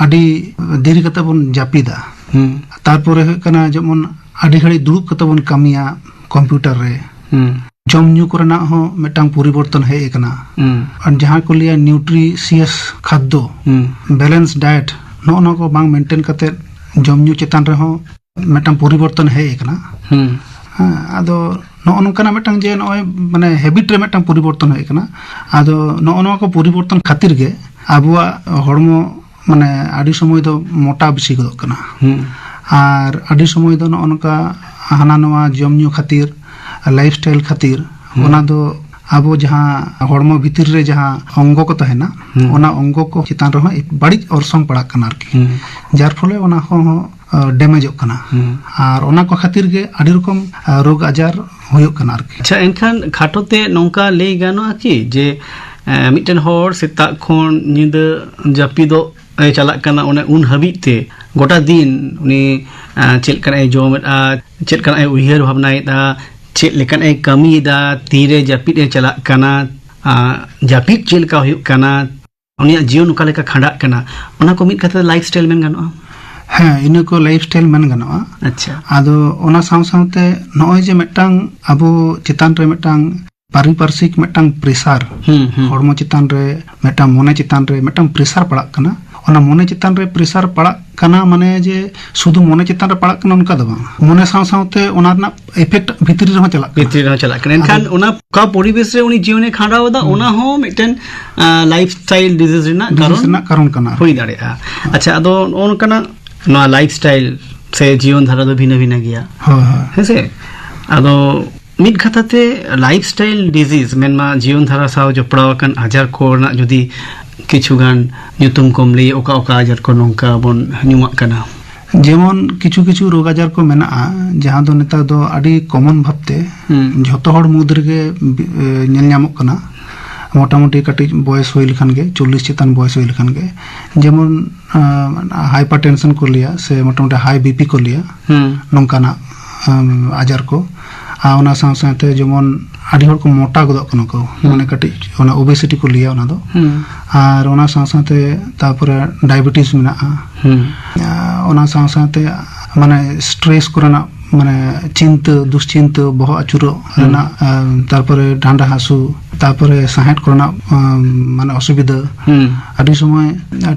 ᱟᱹᱰᱤ ᱫᱮᱨᱤ ᱠᱟᱛᱮ ᱵᱚᱱ ᱡᱟᱹᱯᱤᱫᱟ᱾ ᱦᱩᱸ᱾ ᱛᱟᱨᱯᱚᱨᱮ ᱦᱩᱭᱩᱜ ᱠᱟᱱᱟ ᱡᱮᱢᱚᱱ ᱟᱹᱰᱤ ᱜᱷᱟᱹᱲᱤᱡ ᱫᱩᱲᱩᱵ ᱠᱟᱛᱮ ᱵᱚᱱ ᱠᱟᱹᱢᱤᱭᱟ ᱠᱚᱢᱯᱤᱭᱩᱴᱟᱨ ᱨᱮ᱾ ᱦᱩᱸ᱾ ᱡᱚᱢ ᱧᱩ ᱠᱚᱨᱮᱱᱟᱜ ᱦᱚᱸ ᱢᱤᱫᱴᱟᱝ ᱯᱚᱨᱤᱵᱚᱨᱛᱚᱱ ᱦᱮᱡ ᱟᱠᱟᱱᱟ᱾ ᱦᱩᱸ᱾ ᱟᱨ ᱡᱟᱦᱟᱸ ᱠᱚ ᱞᱟᱹᱭᱟ ᱱᱤᱭᱩᱴᱨᱤᱥᱤᱭᱟᱥ ᱠᱷᱟᱫᱽᱫᱚ, ᱦᱩᱸ᱾ ᱵᱮᱞᱮᱱᱥ ᱰᱟᱭᱮᱴ, ᱱᱚᱜᱼᱚ ᱱᱚᱣᱟ ᱠᱚ ᱵᱟᱝ ᱢᱮᱱᱴᱮᱱ ᱠᱟᱛᱮ ᱡᱚᱢ ᱧᱩ ᱪᱮᱛᱟᱱ ᱨᱮᱦᱚᱸ ᱢᱤᱫᱴᱟᱝ ᱯᱚᱨᱤᱵᱚᱨᱛᱚᱱ ᱦᱮᱡ ᱟᱠᱟᱱᱟ᱾ ᱦᱩᱸ᱾ ᱦᱮᱸ, ᱟᱫᱚ ᱱᱚᱜᱼᱚ ᱱᱚᱝᱠᱟᱱᱟᱜ ᱢᱤᱫᱴᱟᱝ ᱡᱮ ᱱᱚᱜᱼᱚᱭ ᱢᱟᱱᱮ ᱦᱮᱵᱤᱴ ᱨᱮ ᱢᱤᱫᱴᱟᱝ ᱯᱚᱨᱤᱵᱚᱨᱛᱚᱱ ᱦᱮᱡ ᱟᱠᱟᱱᱟ᱾ ᱟᱫᱚ ᱱᱚᱜᱼᱚ ᱱᱚᱣᱟ ᱠᱚ ᱯᱚᱨᱤᱵᱚᱨᱛᱚᱱ ᱠᱷᱟᱹᱛᱤᱨ ᱜᱮ ᱟᱵᱚᱣᱟᱜ ᱦᱚᱲᱢᱚ ᱢᱟᱱᱮ ᱟᱹᱰᱤ ᱥᱚᱢᱚᱭ ᱫᱚ ᱢᱚᱴᱟ ᱵᱮᱥᱤ ᱜᱚᱫᱚᱜ ᱠᱟᱱᱟ᱾ ᱦᱩᱸ᱾ ᱟᱨ ᱟᱹᱰᱤ ᱥᱚᱢᱚᱭ ᱫᱚ ᱱᱚᱜᱼᱚ ᱱᱚᱝᱠᱟ ᱦᱟᱱᱟ ᱱᱚᱣᱟ ᱡᱚᱢ ᱧᱩ ᱠᱷᱟᱹᱛᱤᱨ, ᱞᱟᱭᱤᱯᱷ ᱥᱴᱟᱭᱤᱞ ᱠᱷᱟᱹᱛᱤᱨ, ᱦᱩᱸ᱾ ᱚᱱᱟ ᱫᱚ ᱟᱵᱚ ᱡᱟᱦᱟᱸ ᱦᱚᱲᱢᱚ ᱵᱷᱤᱛᱤᱨ ᱨᱮ ᱡᱟᱦᱟᱸ ᱚᱝᱜᱚ ᱠᱚ ᱛᱟᱦᱮᱱᱟ, ᱦᱩᱸ᱾ ᱚᱱᱟ ᱚᱝᱜᱚ ᱠᱚ ᱪᱮᱛᱟᱱ ᱨᱮᱦᱚᱸ ᱮᱠ-, ᱵᱟᱹᱲᱤᱡ ᱚᱨᱥᱚᱝ ᱯᱟᱲᱟᱜ ᱠᱟᱱᱟ ᱟᱨᱠᱤ᱾ ᱦᱩᱸ᱾ ᱡᱟᱨ ᱯᱷᱚᱞᱮ ᱚᱱᱟ ᱦᱚᱸ, ᱟ, ᱰᱮᱢᱮᱡᱚᱜ ᱠᱟᱱᱟ᱾ ᱦᱩᱸ᱾ ᱟᱨ ᱚᱱᱟ ᱠᱚ ᱠᱷᱟᱹᱛᱤᱨ ᱜᱮ ᱟᱹᱰᱤ ᱨᱚᱠᱚᱢ, ᱟ, ᱨᱳᱜᱽ ᱟᱡᱟᱨ ᱦᱩᱭᱩᱜ ᱠᱟᱱᱟ ᱟᱨᱠᱤ᱾ ᱟᱪᱪᱷᱟ, ᱮᱱᱠᱷᱟᱱ ᱠᱷᱟᱴᱚ ᱛᱮ ᱱᱚᱝᱠᱟ ᱞᱟᱹᱭ ᱜᱟᱱᱚᱜᱼᱟ ᱠᱤ ᱡᱮ, ᱮ, ᱢᱤᱫᱴᱮᱱ ᱦᱚᱲ ᱥᱮᱛᱟᱜ ᱠᱷᱚᱱ ᱧᱤᱫᱟᱹ ᱡᱟᱹᱯᱤᱫᱚᱜ ᱮ ᱪᱟᱞᱟᱜ ᱠᱟᱱᱟ, ᱚᱱᱮ ᱩᱱ ᱦᱟᱹᱵᱤᱡ ᱛᱮ ᱜᱚᱴᱟ ᱫᱤᱱ ᱩᱱᱤ, ᱮ, ᱪᱮᱫ ᱞᱮᱠᱟᱱᱟᱜ ᱮ ᱡᱚᱢᱮᱫᱼᱟ, ᱪᱮᱫ ᱞᱮᱠᱟᱱᱟᱜ ᱮ ᱩᱭᱦᱟᱹᱨ ᱵᱷᱟᱵᱽᱱᱟᱭᱮᱫᱼᱟ, ᱪᱮᱫ ᱞᱮᱠᱟᱱᱟᱜ ᱮ ᱠᱟᱹᱢᱤᱭᱮᱫᱟ, ᱛᱤᱨᱮ ᱡᱟᱹᱯᱤᱫ ᱮ ᱪᱟᱞᱟᱜ ᱠᱟᱱᱟ, ᱟ, ᱡᱟᱹᱯᱤᱫ ᱪᱮᱫ ᱞᱮᱠᱟ ᱦᱩᱭᱩᱜ ᱠᱟᱱᱟ, ᱩᱱᱤᱭᱟᱜ ᱡᱤᱭᱚᱱ ᱚᱠᱟ ᱞᱮᱠᱟ ᱠᱷᱟᱸᱰᱟᱜ ᱠᱟᱱᱟ, ᱚᱱᱟ ᱠᱚ ᱢᱤᱫ ᱠᱟᱛᱷᱟ ᱛᱮ ᱞᱟᱭᱤᱯᱷ ᱥᱴᱟᱭᱤᱞ ᱢᱮᱱ ᱜᱟᱱᱚᱜᱼᱟ? ᱦᱮᱸ, ᱤᱱᱟᱹ ᱠᱚ ᱞᱟᱭᱤᱯᱷ ᱥᱴᱟᱭᱤᱞ ᱢᱮᱱ ᱜᱟᱱᱚᱜᱼᱟ᱾ ᱟᱪᱪᱷᱟ᱾ ᱟᱫᱚ ᱚᱱᱟ ᱥᱟᱶ ᱥᱟᱶᱛᱮ ᱱᱚᱜᱼᱚᱭ ᱡᱮ ᱢᱤᱫᱴᱟᱝ ᱟᱵᱚ ᱪᱮᱛᱟᱱ ᱨᱮ ᱢᱤᱫᱴᱟᱝ ᱯᱟᱨᱤᱯᱟᱨᱥᱤᱠ ᱢᱤᱫᱴᱟᱝ ᱯᱨᱮᱥᱟᱨ, ᱦᱩᱸ, ᱦᱩᱸ᱾ ᱦᱚᱲᱢᱚ ᱪᱮᱛᱟᱱ ᱨᱮ, ᱢᱤᱫᱴᱟᱝ ᱢᱚᱱᱮ ᱪᱮᱛᱟᱱ ᱨᱮ ᱢᱤᱫᱴᱟᱝ ᱯᱨᱮᱥᱟᱨ ᱯᱟᱲᱟᱜ ᱠᱟᱱᱟ᱾ ᱚᱱᱟ ᱢᱚᱱᱮ ᱪᱮᱛᱟᱱ ᱨᱮ ᱯᱨᱮᱥᱟᱨ ᱯᱟᱲᱟᱜ ᱠᱟᱱᱟ ᱢᱟᱱᱮ ᱡᱮ ᱥᱩᱫᱷᱩ ᱢᱚᱱᱮ ᱪᱮᱛᱟᱱ ᱨᱮ ᱯᱟᱲᱟᱜ ᱠᱟᱱᱟ ᱚᱱᱠᱟ ᱫᱚ ᱵᱟᱝ, ᱢᱚᱱᱮ ᱥᱟᱶ ᱥᱟᱶᱛᱮ ᱚᱱᱟ ᱨᱮᱱᱟᱜ ᱤᱯᱷᱮᱠᱴ ᱵᱷᱤᱛᱨᱤ ᱨᱮᱦᱚᱸ ᱪᱟᱞᱟᱜ ᱠᱟᱱᱟ᱾ ᱵᱷᱤᱛᱨᱤ ᱨᱮᱦᱚᱸ ᱪᱟᱞᱟᱜ ᱠᱟᱱᱟ᱾ ᱮᱱᱠᱷᱟᱱ ᱟᱫᱚ ᱚᱱᱟ ᱚᱠᱟ ᱯᱚᱨᱤᱵᱮᱥ ᱨᱮ ᱩᱱᱤ ᱡᱤᱭᱚᱱᱮ ᱠᱷᱟᱸᱰᱟᱣ ᱮᱫᱟ, ᱦᱩᱸ᱾ ᱚᱱᱟ ᱦᱚᱸ ᱢᱤᱫᱴᱮᱱ, ᱟ, ᱞᱟᱭᱤᱯᱷ ᱥᱴᱟᱭᱤᱞ ᱰᱤᱡᱤᱡᱽ ᱨᱮᱱᱟᱜ ᱰᱤᱡᱤᱡᱽ ᱠᱟᱨᱚᱱ ᱨᱮᱱᱟᱜ ᱠᱟᱨᱚᱱ ᱠᱟᱱᱟ᱾ ᱦᱩᱭ ᱫᱟᱲᱮᱭᱟᱜᱼᱟ᱾ ᱟᱪᱪᱷᱟ, ᱟᱫᱚ ᱱᱚᱜᱼᱚ ᱱᱚᱝᱠᱟᱱᱟᱜ ᱱᱚᱣᱟ ᱞᱟᱭᱤᱯᱷ ᱥᱴᱟᱭᱤᱞ ᱥᱮ ᱡᱤᱭᱚᱱ ᱫᱷᱟᱨᱟ ᱫᱚ ᱵᱷᱤᱱᱟᱹ ᱵᱷᱤᱱᱟᱹ ᱜᱮᱭᱟ᱾ ᱦᱳᱭ, ᱦᱳᱭ᱾ ᱦᱮᱸᱥᱮ? ᱟᱫᱚ ᱢᱤᱫ ᱠᱟᱛᱷᱟ ᱛᱮ, ᱞᱟᱭᱤᱯᱷ ᱥᱴᱟᱭᱤᱞ ᱰᱤᱡᱤᱡᱽ, ᱢᱮᱱᱢᱟ ᱡᱤᱭᱚᱱ ᱫᱷᱟᱨᱟ ᱥᱟᱶ ᱡᱚᱯᱲᱟᱣ ᱟᱠᱟᱱ ᱟᱡᱟᱨ ᱠᱚ ᱨᱮᱱᱟᱜ ᱡᱩᱫᱤ ᱠᱤᱪᱷᱩ ᱜᱟᱱ ᱧᱩᱛᱩᱢ ᱠᱚᱢ ᱞᱟᱹᱭ, ᱚᱠᱟ ᱚᱠᱟ ᱟᱡᱟᱨ ᱠᱚ ᱱᱚᱝᱠᱟ ᱵᱚᱱ ᱧᱩᱢᱟᱜ ᱠᱟᱱᱟ? ᱡᱮᱢᱚᱱ ᱠᱤᱪᱷᱩ ᱠᱤᱪᱷᱩ ᱨᱳᱜᱽ ᱟᱡᱟᱨ ᱠᱚ ᱢᱮᱱᱟᱜᱼᱟ, ᱡᱟᱦᱟᱸ ᱫᱚ ᱱᱮᱛᱟᱨ ᱫᱚ ᱟᱹᱰᱤ ᱠᱚᱢᱚᱱ ᱵᱷᱟᱵᱽᱛᱮ ᱦᱩᱸ᱾ ᱡᱷᱚᱛᱚ ᱦᱚᱲ ᱢᱩᱫᱽ ᱨᱮᱜᱮ ᱵᱤ-, ᱮ, ᱧᱮᱞ ᱧᱟᱢᱚᱜ ᱠᱟᱱᱟ᱾ ᱢᱚᱴᱟᱢᱩᱴᱤ ᱠᱟᱹᱴᱤᱡ ᱵᱚᱭᱮᱥ ᱦᱩᱭ ᱞᱮᱠᱷᱟᱱ ᱜᱮ, ᱪᱚᱞᱞᱤᱥ ᱪᱮᱛᱟᱱ ᱵᱚᱭᱮᱥ ᱦᱩᱭ ᱞᱮᱠᱷᱟᱱ ᱜᱮ, ᱡᱮᱢᱚᱱ, ᱟ, ᱦᱟᱭᱯᱟᱨ ᱴᱮᱱᱥᱚᱱ ᱠᱚ ᱞᱟᱹᱭᱟ, ᱥᱮ ᱢᱚᱴᱟᱢᱩᱴᱤ ᱦᱟᱭ ᱵᱤ ᱯᱤ ᱠᱚ ᱞᱟᱹᱭᱟ, ᱦᱩᱸ᱾ ᱱᱚᱝᱠᱟᱱᱟᱜ, ᱟᱢ, ᱟᱡᱟᱨ ᱠᱚ᱾ ᱟᱨ ᱚᱱᱟ ᱥᱟᱶ ᱥᱟᱶᱛᱮ ᱡᱮᱢᱚᱱ ᱟᱹᱰᱤ ᱦᱚᱲ ᱠᱚ ᱢᱚᱴᱟ ᱜᱚᱫᱚᱜ ᱠᱟᱱᱟ ᱠᱚ, ᱦᱩᱸ᱾ ᱢᱟᱱᱮ ᱠᱟᱹᱴᱤᱡ ᱚᱱᱟ ᱳᱵᱮᱥᱤᱴᱤ ᱠᱚ ᱞᱟᱹᱭᱟ ᱚᱱᱟ ᱫᱚ᱾ ᱦᱩᱸ᱾ ᱟᱨ ᱚᱱᱟ ᱥᱟᱶ ᱥᱟᱶᱛᱮ ᱛᱟᱨᱯᱚᱨᱮ ᱰᱟᱭᱟᱵᱮᱴᱤᱥ ᱢᱮᱱᱟᱜᱼᱟ᱾ ᱦᱩᱸ᱾ ᱟᱨ ᱚᱱᱟ ᱥᱟᱶ ᱥᱟᱶᱛᱮ ᱢᱟᱱᱮ ᱥᱴᱨᱮᱥ ᱠᱚᱨᱮᱱᱟᱜ, ᱢᱟᱱᱮ ᱪᱤᱱᱛᱟᱹ, ᱫᱩᱥᱪᱤᱱᱛᱟᱹ, ᱵᱚᱦᱚᱜ ᱟᱹᱪᱩᱨᱚᱜ ᱦᱩᱸ᱾ ᱨᱮᱱᱟᱜ, ᱟᱢ, ᱛᱟᱨᱯᱚᱨᱮ ᱰᱟᱸᱰᱟ ᱦᱟᱹᱥᱩ, ᱛᱟᱨᱯᱚᱨᱮ ᱥᱟᱦᱮᱫ ᱠᱚᱨᱮᱱᱟᱜ, ᱟᱢ, ᱢᱟᱱᱮ ᱚᱥᱩᱵᱤᱫᱷᱟ, ᱦᱩᱸ᱾ ᱟᱹᱰᱤ ᱥᱚᱢᱚᱭ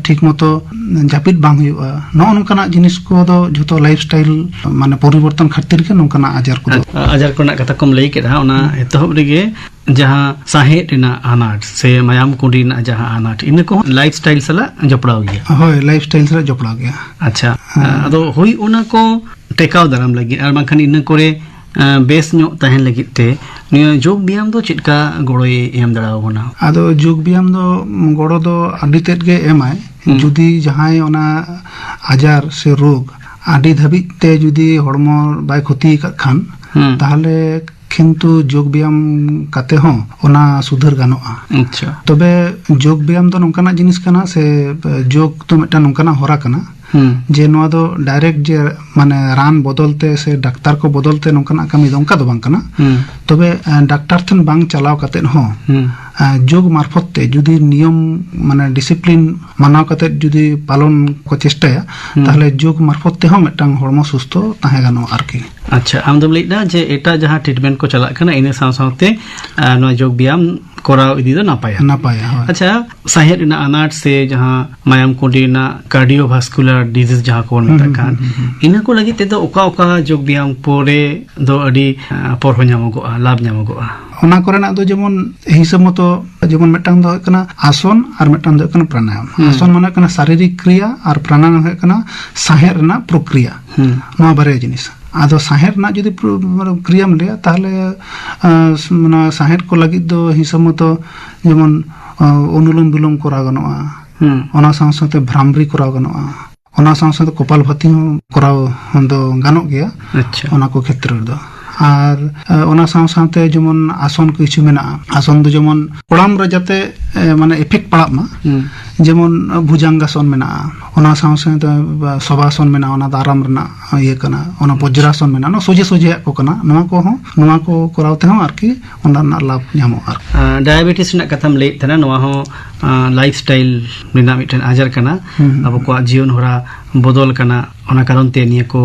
ᱴᱷᱤᱠ ᱢᱚᱛᱚ ᱡᱟᱹᱯᱤᱫ ᱵᱟᱝ ᱦᱩᱭᱩᱜᱼᱟ, ᱱᱚᱜᱼᱚ ᱱᱚᱝᱠᱟᱱᱟᱜ ᱡᱤᱱᱤᱥ ᱠᱚᱫᱚ ᱡᱷᱚᱛᱚ ᱞᱟᱭᱤᱯᱷ ᱥᱴᱟᱭᱤᱞ ᱢᱟᱱᱮ ᱯᱚᱨᱤᱵᱚᱨᱛᱚᱱ ᱠᱷᱟᱹᱛᱤᱨ ᱜᱮ ᱱᱚᱝᱠᱟᱱᱟᱜ ᱟᱡᱟᱨ ᱠᱚᱫᱚ᱾ ᱟ-, ᱟᱡᱟᱨ ᱠᱚᱨᱮᱱᱟᱜ ᱠᱟᱛᱷᱟ ᱠᱚᱢ ᱞᱟᱹᱭ ᱠᱮᱫᱟ, ᱚᱱᱟ ᱦᱩᱸ᱾ ᱮᱛᱚᱦᱚᱵ ᱨᱮᱜᱮ ᱡᱟᱦᱟᱸ ᱥᱟᱦᱮᱫ ᱨᱮᱱᱟᱜ ᱟᱱᱟᱴ ᱥᱮ ᱢᱟᱭᱟᱢ ᱠᱩᱸᱰᱤ ᱨᱮᱱᱟᱜ ᱡᱟᱦᱟᱸ ᱟᱱᱟᱴ, ᱤᱱᱟᱹ ᱠᱚᱦᱚᱸ ᱞᱟᱭᱤᱯᱷ ᱥᱴᱟᱭᱤᱞ ᱥᱟᱞᱟᱜ ᱡᱚᱯᱲᱟᱣ ᱜᱮᱭᱟ᱾ ᱦᱳᱭ, ᱞᱟᱭᱤᱯᱷ ᱥᱴᱟᱭᱤᱞ ᱥᱟᱞᱟᱜ ᱡᱚᱯᱲᱟᱣ ᱜᱮᱭᱟ᱾ ᱟᱪᱪᱷᱟ, ᱦᱮᱸ᱾ ᱟᱫᱚ ᱦᱩᱭ ᱚᱱᱟ ᱠᱚ ᱴᱮᱠᱟᱣ ᱫᱟᱨᱟᱢ ᱞᱟᱹᱜᱤᱫ ᱟᱨ ᱵᱟᱝᱠᱷᱟᱱ ᱤᱱᱟᱹ ᱠᱚᱨᱮ, ᱟᱸ, ᱵᱮᱥ ᱧᱚᱜ ᱛᱟᱦᱮᱱ ᱞᱟᱹᱜᱤᱫ ᱛᱮ ᱱᱤᱭᱟᱹ ᱡᱳᱜᱽ ᱵᱮᱭᱟᱢ ᱫᱚ ᱪᱮᱫ ᱞᱮᱠᱟ ᱜᱚᱲᱚᱭ ᱮᱢ ᱫᱟᱲᱮ ᱟᱵᱚᱱᱟ? ᱟᱫᱚ ᱡᱳᱜᱽ ᱵᱮᱭᱟᱢ ᱫᱚ ᱜᱚᱲᱚ ᱫᱚ ᱟᱹᱰᱤ ᱛᱮᱫ ᱜᱮ ᱮᱢᱟᱭ᱾ ᱦᱩᱸ᱾ ᱡᱩᱫᱤ ᱡᱟᱦᱟᱸᱭ ᱚᱱᱟ ᱟᱡᱟᱨ ᱥᱮ ᱨᱳᱜᱽ ᱟᱹᱰᱤ ᱫᱷᱟᱹᱵᱤᱡ ᱛᱮ ᱡᱩᱫᱤ ᱦᱚᱲᱢᱚ ᱵᱟᱭ ᱠᱷᱚᱛᱤ ᱟᱠᱟᱫ ᱠᱷᱟᱱ, ᱦᱩᱸ᱾ ᱛᱟᱦᱚᱞᱮ ᱠᱤᱱᱛᱩ ᱡᱳᱜᱽ ᱵᱮᱭᱟᱢ ᱠᱟᱛᱮ ᱦᱚᱸ ᱚᱱᱟ ᱥᱩᱫᱷᱟᱹᱨ ᱜᱟᱱᱚᱜᱼᱟ᱾ ᱟᱪᱪᱷᱟ᱾ ᱛᱚᱵᱮ ᱡᱳᱜᱽ ᱵᱮᱭᱟᱢ ᱫᱚ ᱱᱚᱝᱠᱟᱱᱟᱜ ᱡᱤᱱᱤᱥ ᱠᱟᱱᱟ, ᱥᱮ ᱡᱳᱜᱽ ᱫᱚ ᱢᱤᱫᱴᱟᱝ ᱱᱚᱝᱠᱟᱱᱟᱜ ᱦᱚᱨᱟ ᱠᱟᱱᱟ, ᱦᱩᱸ᱾ ᱡᱮ ᱱᱚᱣᱟ ᱫᱚ ᱰᱟᱭᱨᱮᱠᱴ ᱡᱮ ᱢᱟᱱᱮ ᱨᱟᱱ ᱵᱚᱫᱚᱞ ᱛᱮ ᱥᱮ ᱰᱟᱠᱛᱟᱨ ᱠᱚ ᱵᱚᱫᱚᱞ ᱛᱮ ᱱᱚᱝᱠᱟᱱᱟᱜ ᱠᱟᱹᱢᱤ ᱫᱚ ᱚᱱᱠᱟ ᱫᱚ ᱵᱟᱝ ᱠᱟᱱᱟ᱾ ᱦᱩᱸ᱾ ᱛᱚᱵᱮ, ᱮᱸ, ᱰᱟᱠᱛᱟᱨ ᱴᱷᱮᱱ ᱵᱟᱝ ᱪᱟᱞᱟᱣ ᱠᱟᱛᱮᱫ ᱦᱚᱸ, ᱦᱩᱸ᱾ ᱮᱸ, ᱡᱳᱜᱽ ᱢᱟᱨᱯᱷᱚᱛ ᱛᱮ ᱡᱩᱫᱤ ᱱᱤᱭᱚᱢ, ᱢᱟᱱᱮ ᱰᱤᱥᱤᱯᱞᱤᱱ ᱢᱟᱱᱟᱣ ᱠᱟᱛᱮᱫ ᱡᱩᱫᱤ ᱯᱟᱞᱚᱱ ᱠᱚ ᱪᱮᱥᱴᱟᱭᱟ, ᱦᱩᱸ᱾ ᱛᱟᱦᱚᱞᱮ ᱡᱳᱜᱽ ᱢᱟᱨᱯᱷᱚᱛ ᱛᱮᱦᱚᱸ ᱢᱤᱫᱴᱟᱝ ᱦᱚᱲᱢᱚ ᱥᱩᱥᱛᱷᱚ ᱛᱟᱦᱮᱸ ᱜᱟᱱᱚᱜᱼᱟ ᱟᱨᱠᱤ᱾ ᱟᱪᱪᱷᱟ, ᱟᱢ ᱫᱚᱢ ᱞᱟᱹᱭᱮᱫᱟ ᱡᱮ ᱮᱴᱟᱜ ᱡᱟᱦᱟᱸ ᱴᱨᱤᱴᱢᱮᱱᱴ ᱠᱚ ᱪᱟᱞᱟᱜ ᱠᱟᱱᱟ, ᱤᱱᱟᱹ ᱥᱟᱶ ᱥᱟᱶᱛᱮ, ᱟᱸ, ᱱᱚᱣᱟ ᱡᱳᱜᱽ ᱵᱮᱭᱟᱢ ᱠᱚᱨᱟᱣ ᱤᱫᱤ ᱫᱚ ᱱᱟᱯᱟᱭᱟ᱾ ᱱᱟᱯᱟᱭᱟ, ᱦᱳᱭ᱾ ᱟᱪᱪᱷᱟ, ᱥᱟᱦᱮᱫ ᱨᱮᱱᱟᱜ ᱟᱱᱟᱴ ᱥᱮ ᱡᱟᱦᱟᱸ ᱢᱟᱭᱟᱢ ᱠᱩᱸᱰᱤ ᱨᱮᱱᱟᱜ ᱠᱟᱨᱰᱤᱭᱳᱵᱷᱟᱥᱠᱩᱞᱟᱨ ᱰᱤᱡᱤᱡᱽ ᱡᱟᱦᱟᱸ ᱠᱚᱵᱚᱱ ᱦᱩᱸ, ᱢᱮᱛᱟᱜ ᱦᱩᱸ, ᱠᱟᱱ, ᱦᱩᱸ, ᱦᱩᱸ, ᱦᱩᱸ᱾ ᱤᱱᱟᱹ ᱠᱚ ᱞᱟᱹᱜᱤᱫ ᱛᱮᱫᱚ ᱚᱠᱟ ᱚᱠᱟ ᱡᱳᱜᱽ ᱵᱮᱭᱟᱢ ᱯᱚᱨᱮ ᱫᱚ ᱟᱹᱰᱤ, ᱟᱸ, ᱯᱚᱨᱦᱚ ᱧᱟᱢᱚᱜᱚᱜᱼᱟ, ᱞᱟᱵᱷ ᱧᱟᱢᱚᱜᱚᱜᱼᱟ? ᱚᱱᱟ ᱠᱚᱨᱮᱱᱟᱜ ᱫᱚ ᱡᱮᱢᱚᱱ ᱦᱤᱥᱟᱹᱵ ᱢᱚᱛᱚ, ᱡᱮᱢᱚᱱ ᱢᱤᱫᱴᱟᱝ ᱫᱚ ᱦᱩᱭᱩᱜ ᱠᱟᱱᱟ ᱟᱥᱚᱱ ᱟᱨ ᱢᱤᱫᱴᱟᱝ ᱫᱚ ᱦᱩᱭᱩᱜ ᱠᱟᱱᱟ ᱯᱨᱟᱱᱟᱭᱟᱢ᱾ ᱦᱩᱸ᱾ ᱟᱥᱚᱱ ᱢᱟᱱᱮ ᱦᱩᱭᱩᱜ ᱠᱟᱱᱟ ᱥᱟᱨᱤᱨᱤᱠ ᱠᱨᱤᱭᱟ ᱟᱨ ᱯᱨᱟᱱᱟᱭᱟᱢ ᱦᱩᱭᱩᱜ ᱠᱟᱱᱟ ᱥᱟᱦᱮᱫ ᱨᱮᱱᱟᱜ ᱯᱨᱚᱠᱨᱤᱭᱟ᱾ ᱦᱩᱸ᱾ ᱱᱚᱣᱟ ᱵᱟᱨᱭᱟ ᱡᱤᱱᱤᱥ᱾ ᱟᱫᱚ ᱥᱟᱦᱮᱫ ᱨᱮᱱᱟᱜ ᱡᱩᱫᱤ ᱯᱨᱚ-, ᱢᱟᱱᱮ ᱠᱨᱤᱭᱟᱢ ᱞᱟᱹᱭᱟ, ᱛᱟᱦᱚᱞᱮ, ᱟᱸ, ᱚᱱᱟ ᱥᱟᱦᱮᱫ ᱠᱚ ᱞᱟᱹᱜᱤᱫ ᱫᱚ ᱦᱤᱥᱟᱹᱵ ᱢᱚᱛᱚ ᱡᱮᱢᱚᱱ, ᱟᱸ, ᱚᱱᱩᱞᱳᱢ ᱵᱤᱞᱳᱢ ᱠᱚᱨᱟᱣ ᱜᱟᱱᱚᱜᱼᱟ᱾ ᱦᱩᱸ᱾ ᱚᱱᱟ ᱥᱟᱶ ᱥᱟᱶᱛᱮ ᱵᱷᱨᱟᱢᱨᱤ ᱠᱚᱨᱟᱣ ᱜᱟᱱᱚᱜᱼᱟ᱾ ᱚᱱᱟ ᱥᱟᱶ ᱥᱟᱶᱛᱮ ᱠᱚᱯᱟᱞ ᱵᱷᱟᱹᱛᱤ ᱦᱚᱸ ᱠᱚᱨᱟᱣ ᱫᱚ ᱜᱟᱱᱚᱜ ᱜᱮᱭᱟ᱾ ᱟᱪᱪᱷᱟ᱾ ᱚᱱᱟ ᱠᱚ ᱠᱷᱮᱛᱨᱮ ᱨᱮᱫᱚ᱾ ᱟᱨ, ᱮ, ᱚᱱᱟ ᱥᱟᱶ ᱥᱟᱶᱛᱮ ᱡᱮᱢᱚᱱ ᱟᱥᱚᱱ ᱠᱤᱪᱷᱩ ᱢᱮᱱᱟᱜᱼᱟ᱾ ᱟᱥᱚᱱ ᱫᱚ ᱡᱮᱢᱚᱱ ᱠᱚᱲᱟᱢ ᱨᱮ ᱡᱟᱛᱮ, ᱮ, ᱢᱟᱱᱮ effect ᱯᱟᱲᱟᱜ ᱢᱟ᱾ ᱦᱩᱸ᱾ ᱡᱮᱢᱚᱱ ᱵᱷᱩᱡᱟᱝᱜᱟᱥᱚᱱ ᱢᱮᱱᱟᱜᱼᱟ, ᱚᱱᱟ ᱥᱟᱶ ᱥᱟᱶᱛᱮ ᱥᱚᱵᱟᱥᱚᱱ ᱢᱮᱱᱟᱜᱼᱟ, ᱚᱱᱟ ᱫᱚ ᱟᱨᱟᱢ ᱨᱮᱱᱟᱜ ᱤᱭᱟᱹ ᱠᱟᱱᱟ, ᱚᱱᱟ ᱵᱚᱡᱽᱨᱟᱥᱚᱱ ᱢᱮᱱᱟᱜᱼᱟ, ᱚᱱᱟ ᱥᱚᱡᱷᱮ ᱥᱚᱡᱷᱮᱭᱟᱜ ᱠᱚ ᱠᱟᱱᱟ᱾ ᱱᱚᱣᱟ ᱠᱚᱦᱚᱸ, ᱱᱚᱣᱟ ᱠᱚ ᱠᱚᱨᱟᱣ ᱛᱮᱦᱚᱸ ᱟᱨᱠᱤ ᱚᱱᱟ ᱨᱮᱱᱟᱜ ᱞᱟᱵᱷ ᱧᱟᱢᱚᱜᱼᱟ ᱟᱨᱠᱤ᱾ ᱟᱨ ᱰᱟᱭᱟᱵᱮᱴᱤᱥ ᱨᱮᱱᱟᱜ ᱠᱟᱛᱷᱟᱢ ᱞᱟᱹᱭᱮᱫ ᱛᱟᱦᱮᱱᱟ, ᱱᱚᱣᱟ ᱦᱚᱸ, ᱟᱸ, ᱞᱟᱭᱤᱯᱷ ᱥᱴᱟᱭᱤᱞ ᱨᱮᱱᱟᱜ ᱢᱤᱫᱴᱮᱱ ᱟᱡᱟᱨ ᱠᱟᱱᱟ᱾ ᱦᱩᱸ, ᱦᱩᱸ᱾ ᱟᱵᱚ ᱠᱚᱣᱟᱜ ᱡᱤᱭᱚᱱ ᱦᱚᱨᱟ ᱵᱚᱫᱚᱞ ᱠᱟᱱᱟ, ᱚᱱᱟ ᱠᱟᱨᱚᱱ ᱛᱮ ᱱᱤᱭᱟᱹ ᱠᱚ